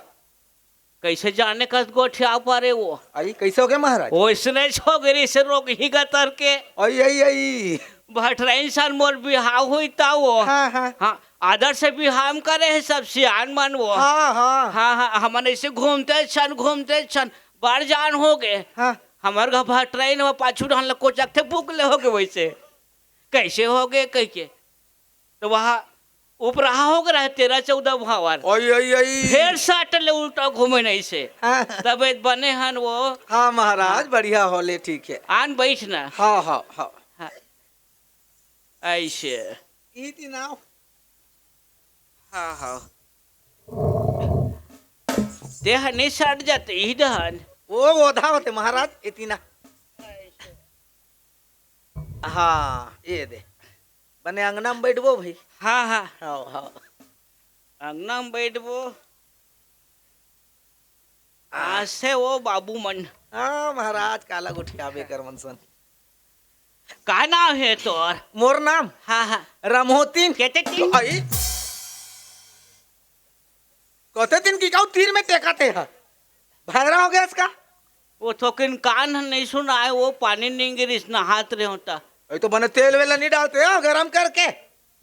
कैसे जाने कस गोठिया पारे वो। अई, कैसे हो गए महाराज? ओइसने छोकरी से रोगही गतर के। अई, अई, अई। भटराइन सन मोर बिहाव होई ता वो। हाँ, हाँ। हाँ, आदर से बिहाव करे है सब सियान मन वो। हाँ, हाँ। हाँ, हाँ, हमन ऐसे घूमते छन, घूमते छन, बड़ जान हो गए। हाँ। हमर घर भटराइन वो पाछू ढान ल कोचक थे भूख ले हो गए वैसे। कैसे हो गए कह के। तो वहाँ उपराहा हो गए रहे तेरह चौदह भांवर। अई, अई, अई। फेर साट ले उल्टा घूमे नहीं से। हाँ। तबे बने हन वो। हाँ महाराज, हाँ। बढ़िया होले, ठीक है। आन बैठ ना। हाँ, हाँ, हाँ। हाँ। ऐसे। ई ती नाव। हाँ, हाँ। ते ह नहीं सट जाते, ई डहन। वो, वो धा होते महाराज, इतना। हाँ, ये दे। बने अंगना में बैठबो भाई। हाँ, हाँ। हाँ, हाँ। अंगना में बैठबो। हाँ। आसे वो बाबू मन। हाँ, महाराज, काला गोठियाबे कर मन सन। का नाम है तोर? मोर नाम? हाँ, हाँ। रामहोतीन। कहते तीन? अई। कहते तीन की काऊ तीर में टेका थे हा? भैरा हो गया इसका? वो थोकिन कान नहीं सुना है, वो पानी नहीं गिरिस, नहात रहे होता। अई तो बने तेल वेला नहीं डालते हो, गरम करके?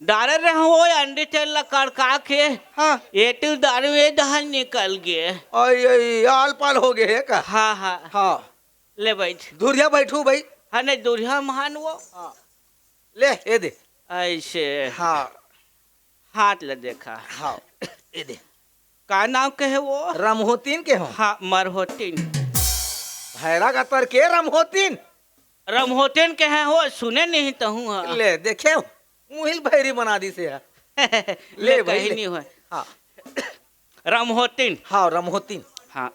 डारे रहे हो वो अंडी तेल ला कड़का के। हाँ। एटू दारू ये दहन निकल गए। अई, अई, आल पाल हो गए है का? हाँ, हाँ। हाँ। ले बैठ। दूरिया बैठू भाई। हाँ, नहीं, दूरिया महान वो। हाँ। ले, ये दे। ऐसे। हाँ। हाथ ले देखा। हाँ, ये दे। का नाम कहे वो? रमहोतीन के हो? हाँ, मरहोतीन। भैरा का तर के रमहोतीन? रमहोतीन के है हो, सुने नहीं तहूँ हाँ। ले, देखे हो? मुहिल भैरी बना दी से है। ले ले, भाई, कहीं ले। नहीं हो। हाँ। रमहोतीन। हाँ, रमहोतीन। हाँ।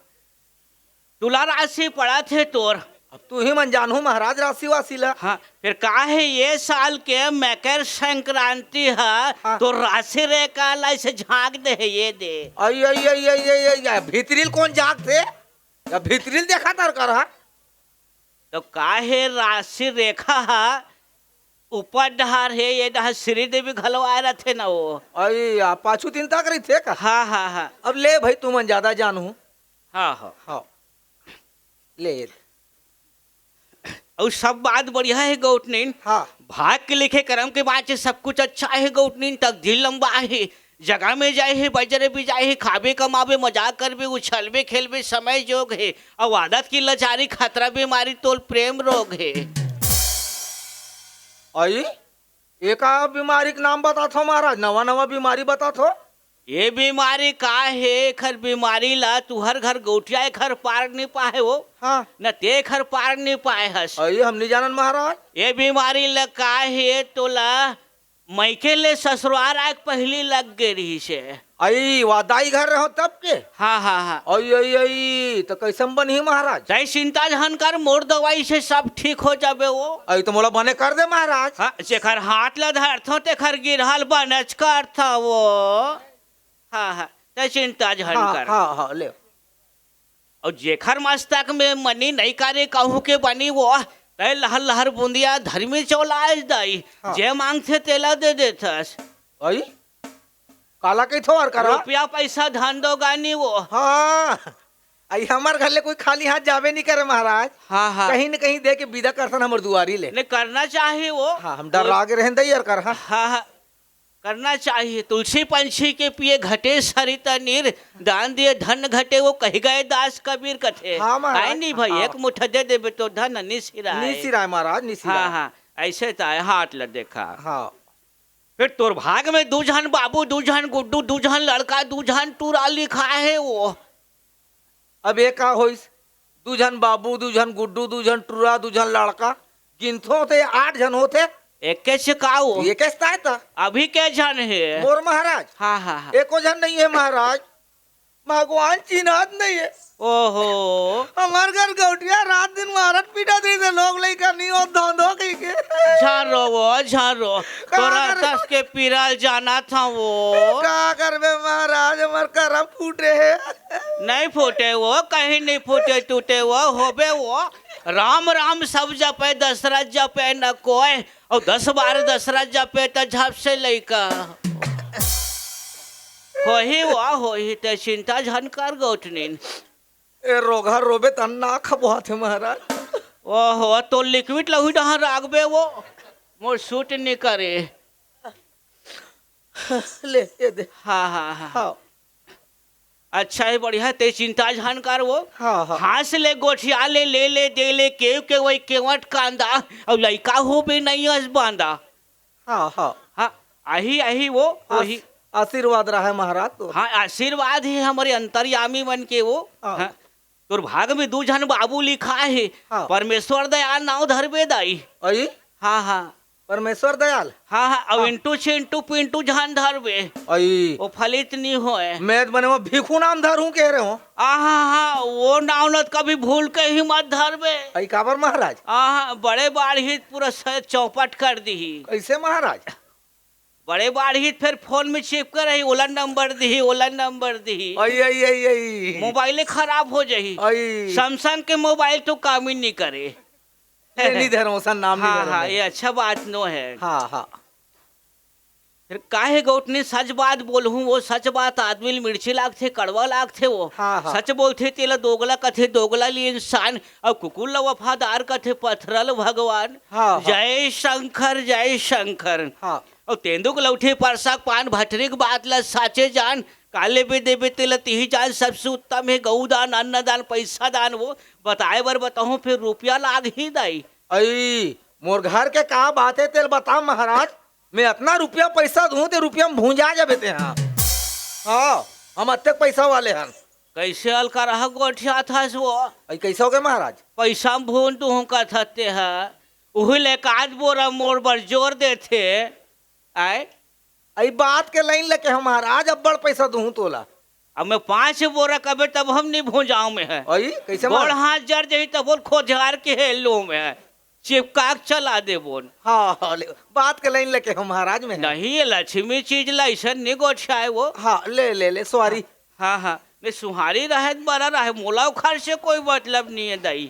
तुला राशि पड़ा थे तोर। अब तू ही मन जानहू महाराज राशि वासी ला। हाँ, फिर का है ये साल के मकर संक्रांति हा, हाँ। तो राशि रेखा ला ऐसे झांक दे है ये दे। अई, अई, अई, अई, अई, अई, या भीतरील कौन झांक थे? या भीतरील देखा तर कर हा? तो का है राशि रेखा हा, ऊपर डहार है, ये डहार श्रीदेवी घलो आए रहते ना वो। अई, आ पाछू तीन तक रही थे का? हाँ, हाँ, हाँ। अब ले भाई, तुमन ज्यादा जानहू। हाँ, हाँ। हाँ। ले। अउ सब बात बढ़िया हे गौटनिन। हाँ। भाग के लिखे करम के बात हे, सब कुछ अच्छा हे गौटनिन, तकदीर लंबा हे, जगह में जाए हे, बजरे भी जाए हे, खाबे कमाबे, मजाक करबे, उछलबे खेलबे, समय जोग हे। अउ आदत की लाचारी, खतरा बीमारी, तोल प्रेम रोग हे। अई, एका बीमारी के नाम बताथो महाराज, नवा नवा बीमारी बताथो। ये बीमारी का हे? एखर बीमारी ला तुहर घर गौटिया एखर पार नी पाए हो, हाँ। न ते एखर पार नी पाए हस। अई, हम नी जानन महाराज। ये बीमारी ला का हे, तोला मइके ले ससुरार आए के पहिली लग गे रिहिस हे। अई, वा दाई घर रहो तब के? हाँ, हाँ, हाँ। अई, अई, अई, त कइसन बनही महाराज? तै चिंता झन कर, मोर दवाई से सब ठीक हो जाबे वो। अई, त मोला बने कर दे महाराज। हाँ, जेखर हाथ ला धरथो, तेखर गिरहल बनेच करथो वो। हाँ, हाँ, तै चिंता झन हाँ, कर। हाँ, हाँ, ले। अउ जेखर मस्तक में मनी नइ करे, कहूँ के बनी वो, तै लहर लहर बुंदिया धर्मी चौलाए दाई, हाँ। जे मांगथे तेला दे देथस। अई? काला कहिथो अर करा? रुपया पैसा धन दो गानी वो। हाँ। अई हमर घर ले कोई खाली हाथ जाबे नी करे महाराज। हाँ, हाँ। कहीं न कहीं दे के विदा करथन हमर दुआरी ले। नहीं करना चाहिए वो। हाँ, हम डर्रा गे रहेन दई अर करा। हाँ, हाँ। करना चाहिए। तुलसी पंछी के पिए घटे सरिता नीर, दान दिए धन घटे वो कहि गए दास कबीर कथे। हाँ, महाराज। आए नी भाई, हाँ। एक मुठा दे देबे तो धन निसिराए। निसिराए महाराज, निसिराए। हाँ, हाँ, ऐसे तो आए, हाथ ल देखा। हाँ। फिर तोर भाग में दू झन बाबू, दू झन गुड्डू, दू झन लड़का, दू झन टूरा लिखा हे वो। अब ये का होइस? दू झन बाबू, दू झन गुड्डू, दू झन टूरा, दू झन लड़का, गिनथो ते आठ झन होथे। एके से का वो? एके से ताय त। अभी के झन हे? मोर महाराज। हाँ, हाँ, हाँ। एको झन नहीं हे महाराज। भगवान चिन्हत नहीं हे। ओहो। हमर घर गौटिया रात दिन मारत पीटत रहिथे, लोग लइका नहीं हो धोंधो कहिके। झारो वो, झारो। का तोरा करबे? तस के पीरा ल जानत हँव वो। का करबे महाराज, हमर करम फूटे हे। नहीं फूटे वो, कहीं नहीं फूटे टूटे वो, होबे वो। राम राम सब जपे, दशरथ जपे न कोय। अउ दस बार दशरथ जपे त झप से लइका। होही वो, होही, ते चिंता झन कर गौटनिन। ए रोगहा रोबे त नाक ह बोहाथे महाराज। ओहो, तो लिक्विड लहुई डहान राखबे वो। मोर सूट नी करे। ले, ये दे। हाँ, हाँ, हाँ। हाँ। अच्छा हे, बढ़िया, ते चिंता झन कर वो। हाँ, हाँ। हाँस ले, गोठिया ले, ले ले, दे ले, केव के वही केवट कांदा, अउ लइका होबे नहीं अस बांदा। हाँ, हाँ। हाँ, आही, आही वो, आस-, वही। आशीर्वाद रहे महाराज तो। हाँ, आशीर्वाद हे हमरे अंतर्यामी मन के वो। हाँ। हाँ। तोर भाग में दू झन बाबू लिखा हे। हाँ। परमेश्वर दयाल नाव धरबे दाई। अई? हाँ, हाँ। परमेश्वर दयाल? हाँ, हाँ, अउ हाँ। इंटू छिंटू पिंटू झन धरबे। अई। वो फलित नी होय। मैं त बने वो भीखू नाम धरूं कहे रहे हों। आहा, हाँ, वो नाव न कभी भूल के ही मत धरबे। अई काबर महाराज? आहा, बड़े बाढ़ ही पूरा स-, चौपट कर दिही। कइसे महाराज? बड़े बाढ़ ही फेर फोन में चिपके रही, ओला नंबर दिही, ओला नंबर दिही। अई, अई, अई, अई। मोबाइले खराब हो जाही। अई। Samsung के मोबाइल तो काम ही नी करे। ये नी धरो, सन नाम नी हाँ, धरो हाँ, मैं। ये अच्छा बात नो हे। हाँ, हाँ। फेर काहे गौटनिन सच बात बोलहूँ, वो सच बात आदमी ल मिर्ची लागथे, कड़वा लागथे वो। हाँ, हाँ। सच बोलथे तेला दोगला कथे, दोगला ले इंसान, अउ कुकुर ल वफादार कथे, पथरा ल भगवान। हाँ, हाँ। जय शंकर, जय शंकर। हाँ। अउ तेंदू के लौठी परसा के पान भटरी के बात ल साचे जान, का लेबे देबे तेला तिही जान, सबसे उत्तम हे गऊ दान, अन्न दान, पैसा दान, वो बताए बर बताहूँ, फेर रुपया लागही दाई। अई, मोर घर के का बात हे तेला बता महाराज, मैं अतना रुपया पैसा दूँ ते रुपया में भूंजा जाबे ते, हाँ। हाँ, हम अतेक पैसा वाले हन। कइसे अलकरहा गोठियाथस वो? अई कइसे होगे महाराज? पैसा में भूंज दूँ कथस ते ह, उही ले एकाध बोरा मोर बर जोर देथे। आय? अई बात के लाइन लेके हम महाराज, अब्बड़ पैसा दूँ तोला। अब मैं पाँच बोरा कबे तब हम नहीं भूंजाऊँ मैं है। अई, कइसे गोड़ महाराज? हाथ जर जाही तब बोल खोजार के हे लो मैं। चिपका के चला देबोन। हाँ, हाँ, ले, बात के लाइन लेके हम महाराज मैं है। नहीं, ये लक्ष्मी चीज ला अइसन नहीं गोठियाए वो। हाँ, ले, ले, ले, sorry। हाँ, हाँ, नहीं, सुहारी रहे, बड़ा रहे, मोला ओखर से कोई मतलब नहीं हे दाई।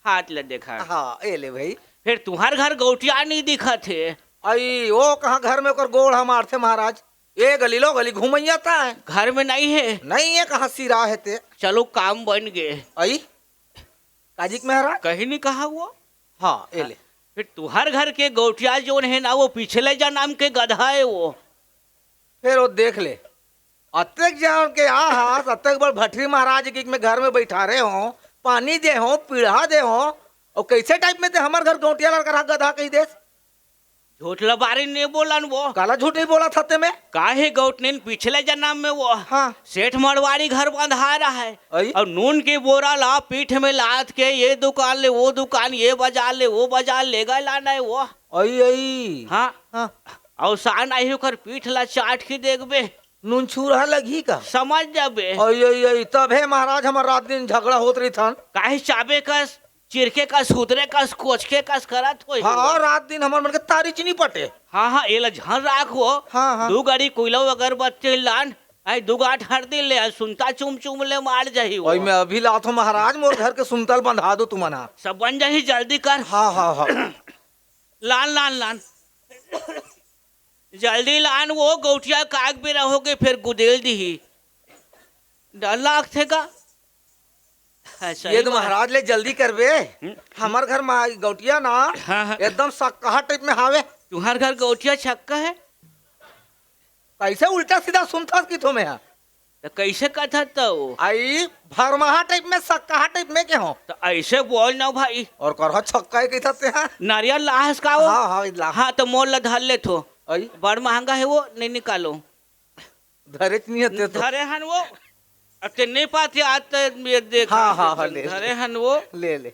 हाथ ल देखा। हाँ, ए ले भाई। फेर तुंहर घर गौटिया नहीं दिखत हे। अई, ओ कहाँ घर में ओकर गोड़ ह मारथे महाराज? ए गली लो गली घुमैया ता है। घर में नहीं हे। नहीं हे, कहाँ सिरा हे ते? चलो, काम बन गे। अई, काजी के महाराज? कहीं नहीं कहा वो। हाँ, ए ले। फिर तुहर घर के गौटिया जोन हे ना, वो पिछले जनम के गधा हे वो। फिर वो देख ले, अतेक जान के आ हस, अतेक बड़ भटरी महाराज के मैं घर में बैठारे हों, पानी दे हों, पीढ़ा दे हों, अउ कइसे टाइप में ते हमर घर गौटिया ला करा गधा कहि देस? झूठ लबारी नइ बोलन वो। काला झूठ नइ बोलत हस ते में? काहे गौटनिन पिछले जनम में वो हाँ। सेठ मड़वारी घर बंधाय रहय। अई? अउ नून के बोरा ला पीठ में लाद के ये दुकान ले वो दुकान, ये बाजार ले वो बाजार ले गय लानय वो। अई, अई। हाँ। हाँ। अउ सान आही ओकर पीठ ला चाट के देखबे। नून छुरहा लगही का? समझ जाबे। अई, अई, अई, तभे महाराज हमर रात दिन झगड़ा होत रहिथन। काहे चाबे कस, चिरके कस, हुतरे कस, कोचके कस करत होही हाँ, वो। रात दिन हमर मन के तारी च नइ पटे। हाँ, हाँ, एला झन राख वो। हाँ, हाँ। दू गाड़ी कोइला अगरबत्ती लान, आई दू गांठ हरदी ले, आई सुनता चुम चुम ले मार जाही वो। ओई मैं अभी लात हों महाराज, मोर घर के सुनता ल बंधा दो तुमन हा। सब बन जाही, जल्दी कर। हाँ, हाँ, हाँ। लान, लान, लान। जल्दी लान वो, गौटिया काग बेरा होगे, फेर गुदेल दिही। डर लागथे का? हाँ, सही ये तो बात। महाराज ले जल्दी करबे। हम्म। हमर घर मा गौटिया ना हाँ, हाँ। एकदम सक्काहा टाइप में हावे। तुहर घर गौटिया छक्का हे? कइसे उल्टा सीधा सुनथस कि थो में हा? त कइसे कथस त वो? आई भरमाहा टाइप में, सक्काहा टाइप में के हों। त अइसे बोल ना भाई। अउ करहा छक्का हे कहिथस ते हा? नारियल लाहस का वो? हाँ, हाँ, ला। हाँ, त मोर ला धर ले थो। आई? बड़ महंगा हे वो, नइ निकालों। धरे च नइ हे ते तो। धरे हन वो। अब ते नइ पाते आज त ये देख हाँ, हाँ, हाँ, ले, धरे ले। हन वो। ले, ले।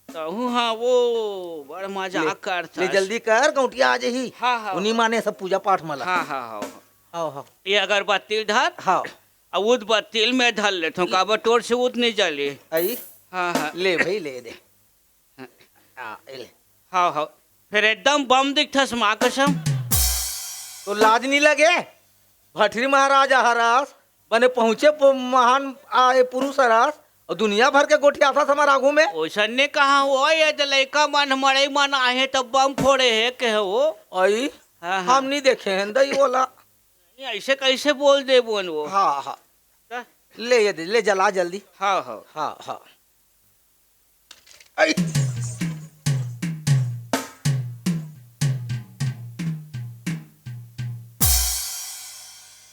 तहूँ हाँ वो बड़ मजाक ले, करथस। ले जल्दी कर, गौटिया आ जाही। हाँ, हाँ। उनी माने सब पूजा पाठ मला। हाँ, हाँ, हाँ, हाँ। हाँ, हाँ। ये अगरबत्ती धर। हाँ। अउ उदबत्ती ल मैं धर लेथों, काबर तोर से उद नइ जली। आई? हाँ, हाँ। ले भाई, ले दे। हाँ, ए ले। हाँ, हाँ। फेर एकदम बम दिखथस, माँ कसम। तो लाज नइ लगे? भटरी महाराज हरस, बने पहुँचे प-, महान आए पुरुष हरस, अउ दुनिया भर के गोठियाथस हमर आगू में। ओइसन नइ कहा हो, ये त लइका मन, मड़ई मन आहे त बम फोड़े हे के हो। अई, हाँ, हाँ। हम नइ देखे हन दई ओला। नहीं, अइसे कइसे बोल देबो न वो? हाँ, हाँ। त? ले ये दे, ले जला जल्दी। हाँ, हाँ। हाँ, हाँ। आई।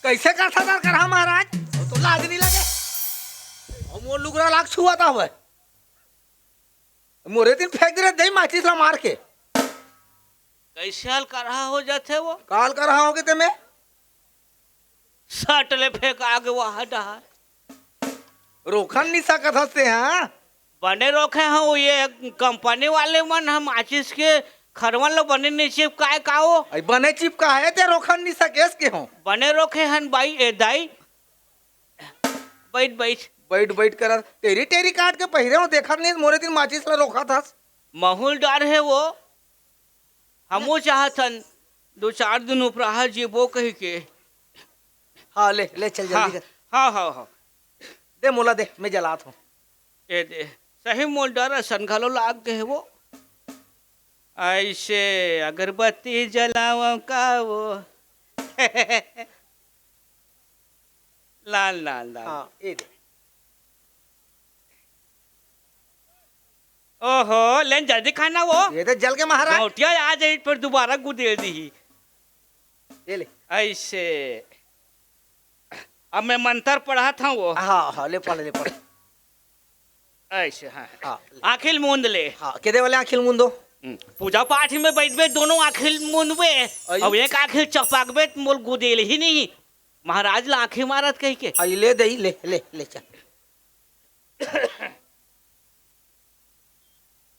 कइसे करथस सरकार महाराज? अउ तो लाज नइ लगे। अउ मोर लुगरा ला छुवात हवय। मोरे तीर फेंक दे रे, दई माचिस ला मार के। कइसे हल करहा हो जाथे वो? काल करहा होगे ते में? सट ले फेंका गे वहाँ डहार। रोकन नइ सकत हस ते, हाँ? बने रोके हँव, ये कंपनी वाले मन ह माचिस के खरवन ल बने नइ चिपकाय का वो? अई बने चिपकाय ते रोकन नइ सकेस के हों। बने रोके हन बाई, ए दाई। बइठ, बइठ। बइठ, बइठ करत। टेरी, टेरी काट के पहिरे हों, देखत नइ, मोरे तीर माचिस ल रोकत हस। महूँ ल डर हे वो। हमू चाहत हन दू चार दिन उपराहा जीबो कहिके। हाँ, ले, ले चल जल्दी हाँ, कर। हाँ, हाँ, हाँ। दे मोला दे, मैं जलात हों। ए दे, सही मोला डर असन घलो लाग गे हे वो। अइसे अगरबत्ती जलावँव का वो। लान, लान, लान। हाँ, ए दे। ओहो, लेन जल्दी खाना वो। ये तो जल के महाराज। गौटिया आ जाही, फेर दुबारा गुदेल दिही। ये ले। अइसे। अब मैं मंतर पढ़त हँव वो। हाँ, हाँ, ले पढ़, ले पढ़। अइसे, हाँ। हाँ। आँखी ल मूंद ले। हाँ, केदे वाले आँखी ल मूंदो? हम्म, पूजा पाठ में बइठबे, दोनों आँखी ल मूंदबे। अई। अउ एक आँखी ल चपाकबे, त मोला गुदेलही नहीं। महाराज ला आँखी मारत कहिके। अई, ले दे, ले, ले, ले चल।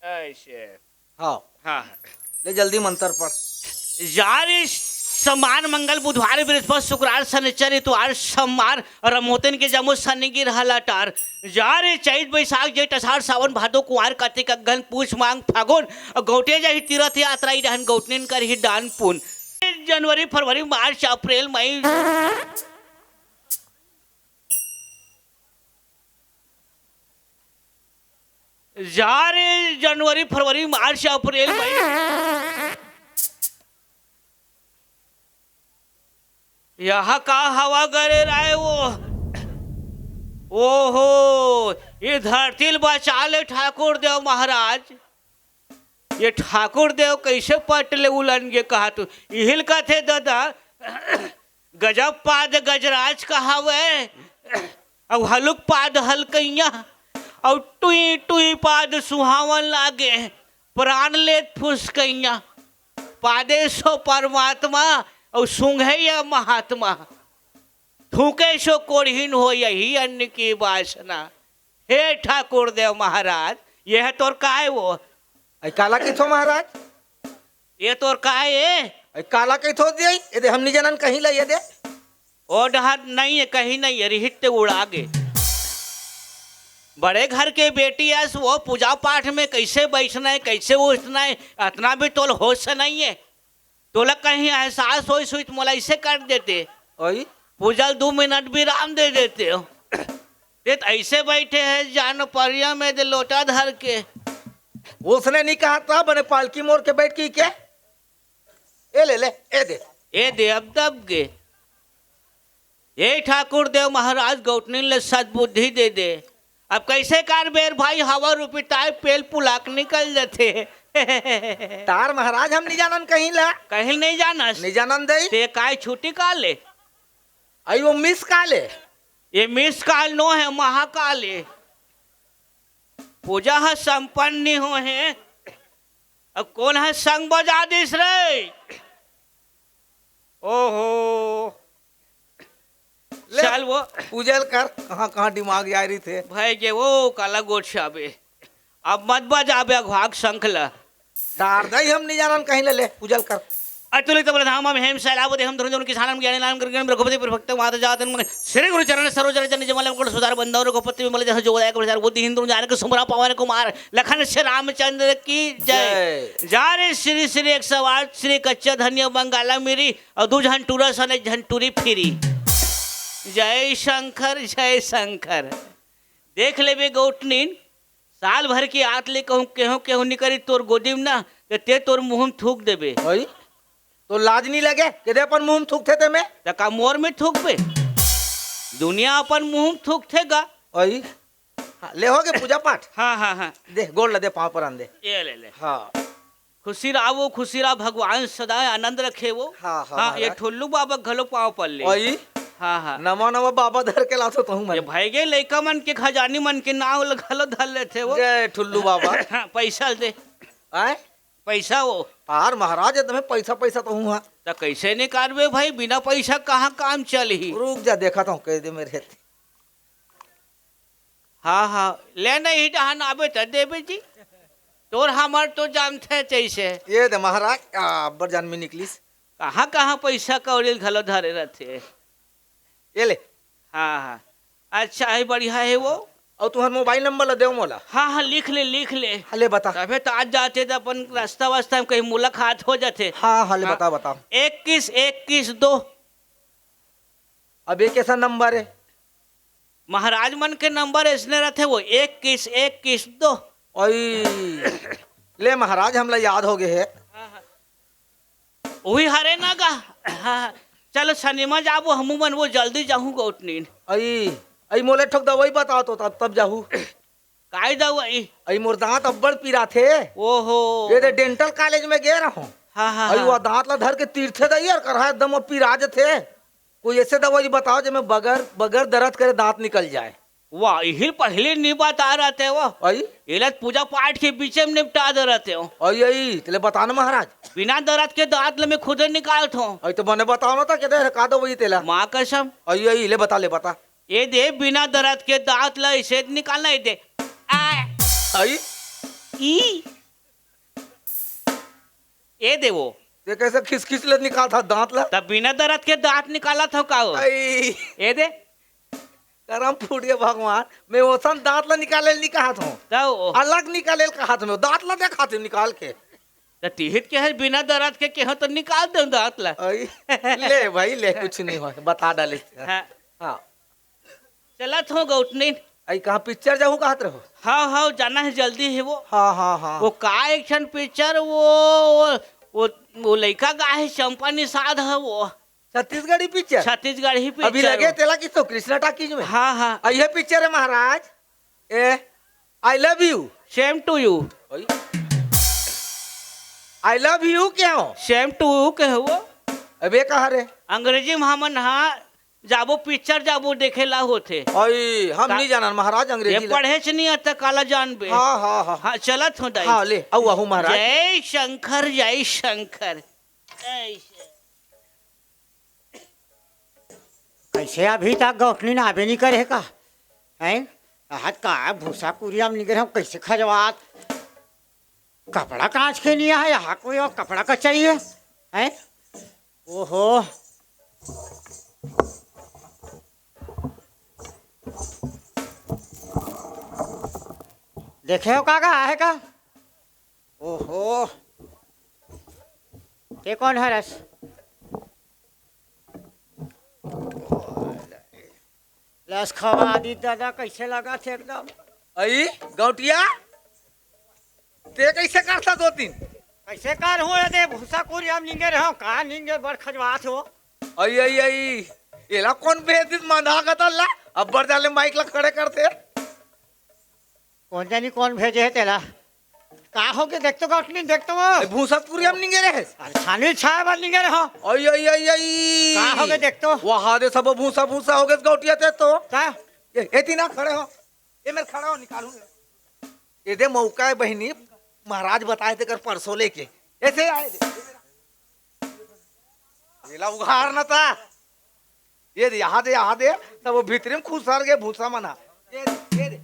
अइसे। हाँ। हाँ। ले जल्दी मंतर पढ़। यार, समान, मंगल, बुधवार, बृहस्पति, शुक्रार, शनिचर, इतवार, सोमवार, रमोतन के जम्मो सनिगिर हलाटार। यार, चैत, बैसाख, जेठ, असाढ़, सावन, भादो, कुंवार, कार्तिक, अगहन, पूस, माघ, फागुन, गौटे जाही तीरथ यात्रा, इडहन गौटनिन करही दान पुन। जनवरी, फरवरी, मार्च, अप्रैल, मई। जा रे, जनवरी, फरवरी, मार्च, अप्रैल, मई। यहाँ का हवा गरे राय वो? ओहो, ये धरती ल बचा ले ठाकुर देव महाराज। ये ठाकुर देव कइसे पट ले उलन गे कहा तू? इहिल कथे ददा, गजब पाद गजराज कहावे, अउ हलुक पाद हलकइया, अउ टुई टुई पाद सुहावन लागे, प्राण लेत फुसकइया। पादे सो परमात्मा, अउ सूंघे या महात्मा। थूके सो कोढ़िन हो यही अन्न की वासना। हे ठाकुर देव महाराज, ये है तोर काय वो? ऐ काला कहिथो महाराज? ये तोर काय ए? ऐ काला कहिथो दे, ये दे हमनी जनन कहीं ला ये दे। ओ डहर नहीं है, कहीं नहीं है, रिहित ते उड़ा गे। बड़े घर के बेटी अस वो पूजा पाठ में कैसे बैठना है, कैसे उठना है, अतना भी तोल होश नहीं है। तोला कहीं एहसास होइस होई त मोला ऐसे कर देते। ओई? पूजा ल दू मिनट विराम दे देते हो। ते त ऐसे बैठे है जान परिया में दे लोटा धर के। उसने नहीं कहा था बने पालकी मोर के बैठ की के? ए ले ले, ए दे। ए दे, अब दब गे। ए ठाकुर देव महाराज गौटनी ले सद्बुद्धि दे दे। अब कैसे कार बेर भाई हवा रूपी ताय पेल पुलाक निकल जथे। तार महाराज हम नहीं जानन कहीं ला। कहीं नहीं जानस? नहीं जानन दई। ते काय छुट्टी काल ए? आई वो मिस काल ए। ये मिस काल नो है, महाकाल ए। पूजा ह संपन्न नहीं हो है। अब कौन है संग बजा दिस रे? ओहो। ले, चल वो। पूजल कर, कहाँ कहाँ दिमाग जाय रही थे। भाई के वो काला गोठ छाबे। अब मत बजाबे अघवाक शंख ल। तार दई हम नहीं जानन कहीं ले, ले, पूजल कर। अतुलित बल धाम हम हेम सैलाब देहम धुरंधर किसानम ज्ञानी नाम करके रघुपति प्रभक्त मात जातन मन श्री गुरु चरण सरोज रज निज मल मुकुट सुधार बंदौ रघुपति विमल जस जोदायक प्रचार बुद्धिहीन तुम जान के सुमरा पवन कुमार लखन से रामचंद्र की जय। जय। जा रे श्री श्री एक सौ आठ श्री कच्चा धनिया बंगाला मेरी और दू झन टूरा सन एक झन टूरी फिरी। जय शंकर, जय शंकर। देख लेबे गौटनीन, साल भर की आत ले कहूँ केहू केहू निकरी तोर गोदी में ना, ते, ते तोर मुँह में थूक देबे। ओई? तो लाज नहीं लगे? के दे अपन मुँह में थूकथे ते में? त का मोर में थूकबे? दुनिया अपन मुँह में थूकथे गा। ओई? हाँ, ले हो गे पूजा पाठ? हाँ, हाँ, हाँ। दे, गोड़ ला दे, पाँव परन दे। ये ले ले। हाँ। खुशी रहा वो, खुशी रहा, भगवान सदा आनंद रखे वो। हाँ, हाँ, हाँ, ये महाराज। ठुल्लू बाबा घलो पाँव पर ले। ओई? हाँ, हाँ। नवा, नवा बाबा धर के लाथो तहूँ मन। ये भाई गे लइका मन के खजानी मन के नाव ल घलो धर लेथे वो। जय ठुल्लू बाबा। हाँ, पैसा दे। आय? पैसा वो। पार महाराज, ये तुम्हें पैसा, पैसा तहूँ हाँ। त कैसे निकालबे भाई, बिना पैसा कहाँ काम चलही? रुक जा, देखा तो कह दे मेरे। हाँ, हाँ, ले नहीं डहन आबे त देबे जी। तोर हमर तो जानथे जैसे। ये दे महाराज, आ, अब्बड़ जान में निकलिस। कहाँ, कहाँ पैसा कौड़ी घलो धरे रहथे। ये ले। हाँ, हाँ। अच्छा है, बढ़िया है वो। और तुम्हार मोबाइल नंबर ला देव मोला। हाँ, हाँ, लिख ले, लिख ले। हाँ, ले बता। तबे तो आज जाते तो अपन रास्ता वास्ता में कहीं मुलाकात हो जाते। हाँ, हाँ, ले हाँ। बता, बता। इक्कीस, इक्कीस, दो। अब ये कैसा नंबर है? महाराज मन के नंबर ऐसने रहथे वो, इक्कीस, इक्कीस, दो। ओई, ले महाराज, हमला याद हो गए है। उही हरे ना गा। हाँ, चलो सनिमा जाबो, हमू मन वो जल्दी जाहूँ गौटनीन। अई, अई मोले ठोक दवाई बताओ तो तब, तब जाहू। काय दवाई? अई मोर दांत अब्बड़ पिराथे। ओहो। ये दे डेंटल कॉलेज में गे रहूं। हाँ, हाँ, अई हाँ। वो दांत ला धर के तीरथे दई यार, करहा एकदम वो पिरा जथे। कोई ऐसे दवाई बताओ जेमे बगैर, बगैर दर्द करे दांत निकल जाए। वाह, इहिल पहले नहीं बता रहते वो। अई? इला पूजा पाठ के बीच में निपटा दे रहते हो। अई, अई, तेले बता ना महाराज। बिना दर्द के दांत ले मैं खुदे निकालत हूँ। अई तो मने बताओ ना तो के दे का दवाई तेला। माँ कसम। अई, अई, ले बता, ले बता। ये दे बिना दर्द के दांत ला ऐसे निकालना, ये दे। आ। अई? ई। ये दे वो। ये कैसे खिसखिस ले निकालत हस दांत ला? तब बिना दर्द के दांत निकालत हूँ का वो? अई। ये दे। करम फूट गया भगवान, मैं ओसन दांत ला निकाले नहीं कहत हूँ। तब वो। अलग निकाले कहत हूँ, दांत ला देखात हूँ निकाल के। त तिहित के है बिना दर्द के केहो तो निकाल दे दांत ला। अई, ले भाई ले, कुछ नहीं हो, बता डाले। हाँ। हाँ। चलत हो गौटनी। अई कहाँ पिक्चर जाहू कहत रहो? हाँ, हाँ, जाना है, जल्दी है वो। हाँ, हाँ, हाँ। वो का एक ठन पिक्चर, वो, वो, वो, वो लइका गा है, चंपा निषाद है वो। छत्तीसगढ़ी पिक्चर? छत्तीसगढ़ी अभी पिक्चर लगे वो। तेला किस तो कृष्णा टाकीज में? हाँ, हाँ। अई ये पिक्चर है महाराज। ए, I love you। Same to you। ओई। I love you के हो? Same to you के हो? अबे कहा रे? अंग्रेजी में हमन हा जाबो, पिक्चर जाबो देखे ला होथे। अई, हम का? नहीं जानन महाराज अंग्रेजी ये ला। पढ़े से नहीं आता, काला जानबे। हाँ, हाँ, हाँ। हाँ, चलत हो दाई। हाँ, ले, अउ आहू महाराज। जय शंकर, जय शंकर। जय शंकर। कैसे अभी तक गौठनी ना आबे नहीं करे का? हैं? हाथ का भूसा कुरिया में निकले हम कैसे खजवात? कपड़ा कांच के नहीं है, यहाँ कोई और कपड़ा का चाहिए? हैं? ओहो। देखे हो का, का है का? ओहो। ते कौन हरस? लस खवा दी दादा, कैसे लगा थे एकदम। अई गौटिया, ते कैसे करता दो तीन? कैसे कर हो दे भूसा कुरिया में निंगे रहो, का निंगे बड़ खजवात हो। अई, अई, अई, एला कौन भेज दिस मंदा का तल्ला? अब्बर जाले माइक ला खड़े करते। कौन जानी कौन भेजे है तेला। का हो के देख तो गौठनी, देख तो वो। ए, भूसा कुरिया में निंगे रहे। अरे छानी छाया बार निंगे रहो। अई, अई, अई, अई। का हो के देख तो। वहाँ दे सब भूसा भूसा हो गए गौटिया ते तो। का? ए, ए तीना खड़े हो। ए मेरे खड़ा हो, निकालू। ये दे मौका है बहनी, महाराज बताए थे कर परसों लेके। ऐसे आए दे। ये ला उघार ना था। ये दे, यहाँ दे, यहाँ दे। तब वो भीतरी में खुसर गए भूसा मना। ये दे, ये दे।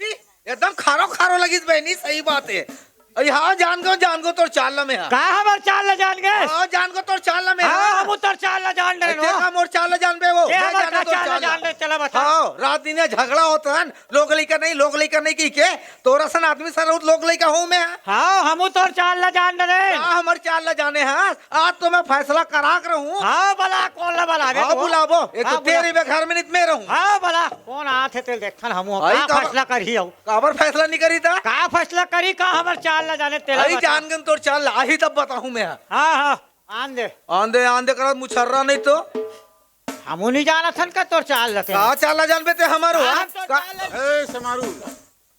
छी, एकदम खारो खारो लगिस बहनी, सही बात है। अरे हाँ, जान गो, जान गो तोर चाल ला मैं हा। का हमर चाल ला जान गए? हाँ, जान गो तोर चाल ला मैं हा। हाँ, हम तोर चाल ला जान रहे अरे हो। तेरा मोर चाल ला जान बे वो। ये मैं हमर जाना का तोर चाल ला चाल ला। जान रहे, चला बता। हाँ, रात दिन ये झगड़ा होता है, लोग लइका नहीं, लोग लइका नहीं की के, तोरा सन आदमी सर लोग लइका हूँ मैं। हाँ, हम तोर चाल ला जान रहे। का हमर चाल ला जाने हा? आज तो मैं फैसला करा के रहूं। हाँ, बला, कौन ला बला? हाँ, बुलाबो। एक तो हाँ, तेरे बुला। बे घर में नित में रहूं। हाँ, बला, कौन आथे तेल देखन हम आई का तब फैसला करी हूँ। काबर फैसला नहीं करी था? का फैसला करी, का हमर चाल ला जाने तेला आई बता। जान गन तोर चाल ला, आही तब बताहूं मैं। हाँ, हाँ, आन दे। आन दे, आन दे करा मुछर्रा नहीं तो। हमू नहीं जाना थन का तोर चाल ला तेला। का चाल ला जानबे ते हमारो, हाँ, हाँ? हम तो का चाल ला ए, समारू।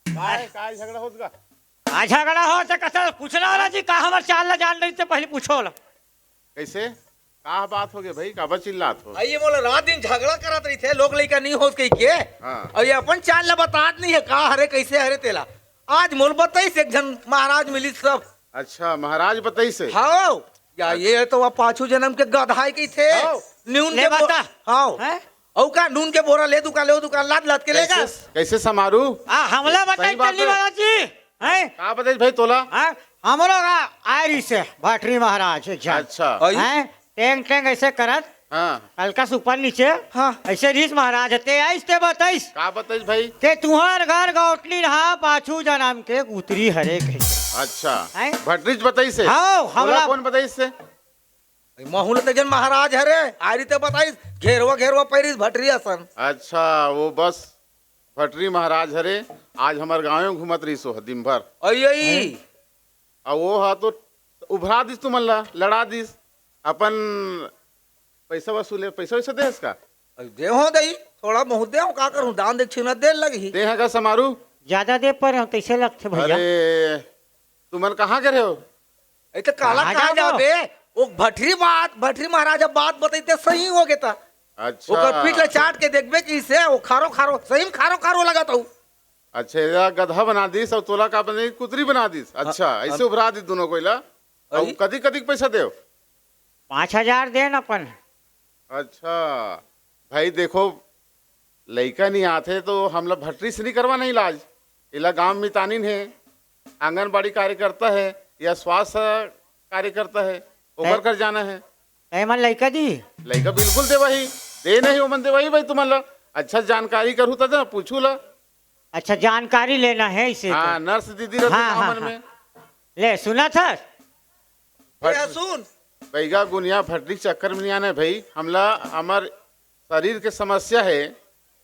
काय, काय झगड़ा होत का? का झगड़ा हो त कसल पूछना वाला जी, का हमर चाल ला जान रही ते पहले पूछो ला। कैसे? का बात हो गए भाई, काबर चिल्लात हो? आइए मोला रात दिन झगड़ा करत रही थे, लोग लइका नहीं होत कही के। हाँ। और ये अपन चाल ला बतात नहीं है, का हरे, कैसे हरे तेला। आज मोल बताइस एक झन महाराज मिलिस सब। अच्छा, महाराज बताइस है? हाँ। या अच्छा। ये तो अब पाछू जन्म के गधाई की थे। हाँ। नून ले के बो-, बता। हाँ। हैं? औ का नून के बोरा ले दुकान, ले दुकान, लाद लाद के लेगा। कैसे, कैसे समारू? आ, हमला सही बताई बात चलने है। वाला जी। हैं? का बताइस भाई तोला? हाँ, हमरो का आय रही से भटरी महाराज एक झन। अच्छा। अई? हैं? टेंग टेंग ऐसे करत, हाँ। हल्का से ऊपर नीचे, हाँ। ऐसे रीस महाराज ते आइस ते बताइस। का बताइस भाई? के तुहर घर गौटली रहा पाछू जन्म के उतरी हरे कहिके। अच्छा। हैं? भटरीच बताइस है? हाँ, तोला हमला कौन बताइस है? महू ल ते जन महाराज हरे, आय रही ते बताइस, घेरवा घेरवा पैरिस भटरी असन। अच्छा, वो बस भटरी महाराज हरे, आज हमर गाँव में घूमत रहिस ओ ह दिन भर। अई, अई। हैं? आ वो हा तो उभरा दिस तुमन ला, लड़ा दिस। अपन पैसा वसूले, पैसा वैसा देहस का? अई, देहूं दई, थोड़ा बहुत देहूं, का करूं, दान दक्षिणा दे लगही। देहा का समारू? ज्यादा दे पर हम कैसे लगथे भैया? अरे, तुमन कहाँ के रहे हो? ए, तो काला कहाँ कहाँ जाबो? जाबे? वो भटरी बात, भटरी महाराज अब बात बताई ते सही हो गया था। अच्छा। ओकर पीठ ला चाट के देखबे कि से वो खारो खारो, सही में खारो खारो लगत हूँ। अच्छा, एला गधा बना दिस और तोला का बने कुतरी बना दिस। अच्छा, हाँ, ऐसे हाँ। उभरा दिस दोनों कोई ला। और अई? कदी कदी पैसा देव? पाँच हजार दे न अपन। अच्छा, भाई देखो, लइका नहीं आथे तो हमला भटरी से नहीं करवाना इलाज। इला गांव मितानिन है, आंगनबाड़ी कार्यकर्ता है या स्वास्थ्य कार्यकर्ता है, ओकर तै कर जाना है। तै मन लइका दी? लइका बिल्कुल देवाही, दे नहीं ओमन देवाही भाई तुमन ला। अच्छा जानकारी करू त पूछू ला। अच्छा जानकारी लेना है इसे हाँ, तो। नर्स दीदी रहती हाँ, गाँव हाँ, मन हाँ। में। ले सुना था? भट-, ए, सुन। बैगा गुनिया भटरी चक्कर में नहीं आना है भाई। हमला हमर शरीर के समस्या है,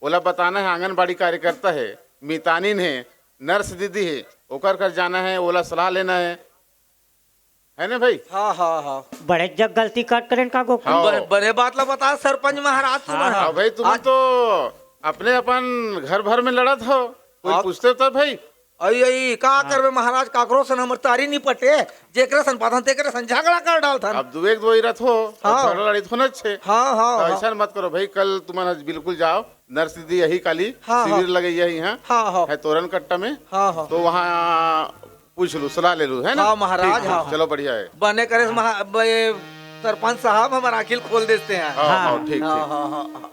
ओला बताना है, आंगनबाड़ी कार्यकर्ता है, मितानिन है, नर्स दीदी है, ओकर कर जाना है, ओला सलाह लेना है, है ना भाई? हाँ, हाँ, हाँ। बड़े जग गलती कट करेन का गोकुल। हाँ। बड़े, बड़े बात ला बता सरपंच महाराज तुमन हाँ, हाँ। हाँ भाई, तुमन आज तो अपने अपन घर भर में लड़त हो। कोई आप पूछते तो भाई। अई, अई, का हाँ। करबे महाराज, काकरो सन हमर तारी नी पटे, जेकरे सन पाथन तेकरे सन झगड़ा कर डालथन। अब दुए एक दुए रथो, हाँ। झगड़ा लड़ी थोना छे। हाँ, हाँ, तो हाँ। ऐसा मत करो भाई, कल तुमन बिल्कुल जाओ, नर्स दीदी यही काली हाँ, शिविर हाँ। लगे यही यहाँ हाँ, हाँ। है तोरन कट्टा में। हाँ, हाँ। तो वहाँ पूछ लू, सलाह ले लू, है ना? हाँ, महाराज, ठीक, हाँ। चलो, बढ़िया है। बने करे महा-, बे-, सरपंच साहब, हमर आँखी ल खोल देते हैं। हाँ, हाँ, हाँ। ठीक, हाँ, ठीक। हाँ, हाँ, हाँ।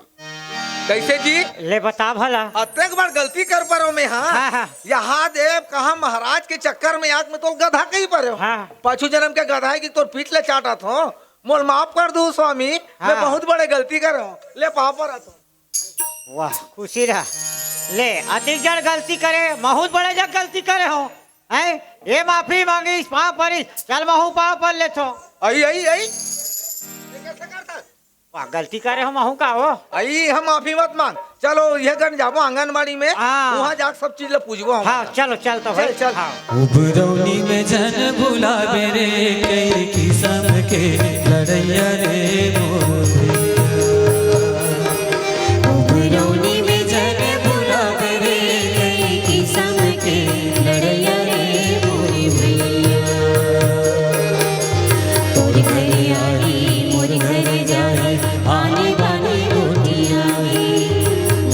कैसे जी? ले बता भला। अतेक बार गलती कर परो मैं, हाँ? हाँ, हाँ। यहाँ देव कहाँ महाराज के चक्कर में आज मैं तोर गधा कही परो। हाँ। पाछू जन्म के गधा है कि तोर पीठ ले चाटत हो। मोल माफ कर दू स्वामी, मैं हाँ। बहुत बड़े गलती करे हो। ले पाँव परत हो। वाह, खुशी रहा। ले, अतिक जड़ गलती करे, बहुत बड़े जड़ गलती करे हो। हैं? ये माफी मांगी, पाँव परी, चल महू पाँव पर लेथो। आई, आई, आई। ये कैसे करता? वाह, गलती करे हो महू का हो। आई, हम माफी मत मांग। चलो, ये गन जाबो आंगनबाड़ी में, हाँ। वहाँ जाके सब चीज ले पूछबो हम। हाँ, चलो, चल तो चल, भाई। चल। हाँ। उबरौनी में झन भुलाबे रे, कई किसम के लड़ैया रे मोर भैया। उबरौनी में झन भुलाबे रे, कई किसम के लड़ैया रे मोर भैया। तोर घर आही, मोर घर जाही, आनी बानी गोठियाही।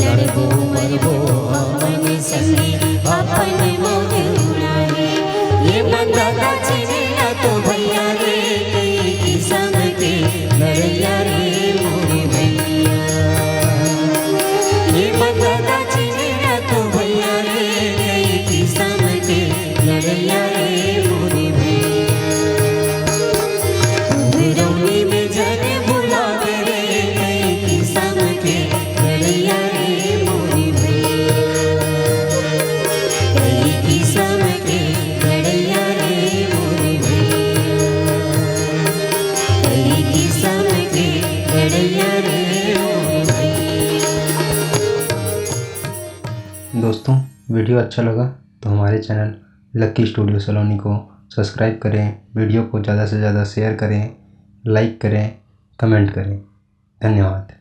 लड़बो मरबो हमन संगे, अपन मौज उड़ाही। ये मन दादा चिन्हे ना तो भैया रे, कई किसम के लड़ैया रे मोर भैया। ये मन दादा चिन्हे ना तो भैया रे, कई किसम के लड़ैया रे मोर भैया। उबरौनी में झन भुलाबे रे, कई किसम के लड़ैया रे मोर भैया। कई किसम के लड़ैया रे मोर भैया। कई किसम के लड़ैया रे मोर भैया। दोस्तों, वीडियो अच्छा लगा तो हमारे चैनल लक्की स्टूडियो सलोनी को सब्सक्राइब करें, वीडियो को ज़्यादा से ज़्यादा शेयर करें, लाइक करें, कमेंट करें। धन्यवाद।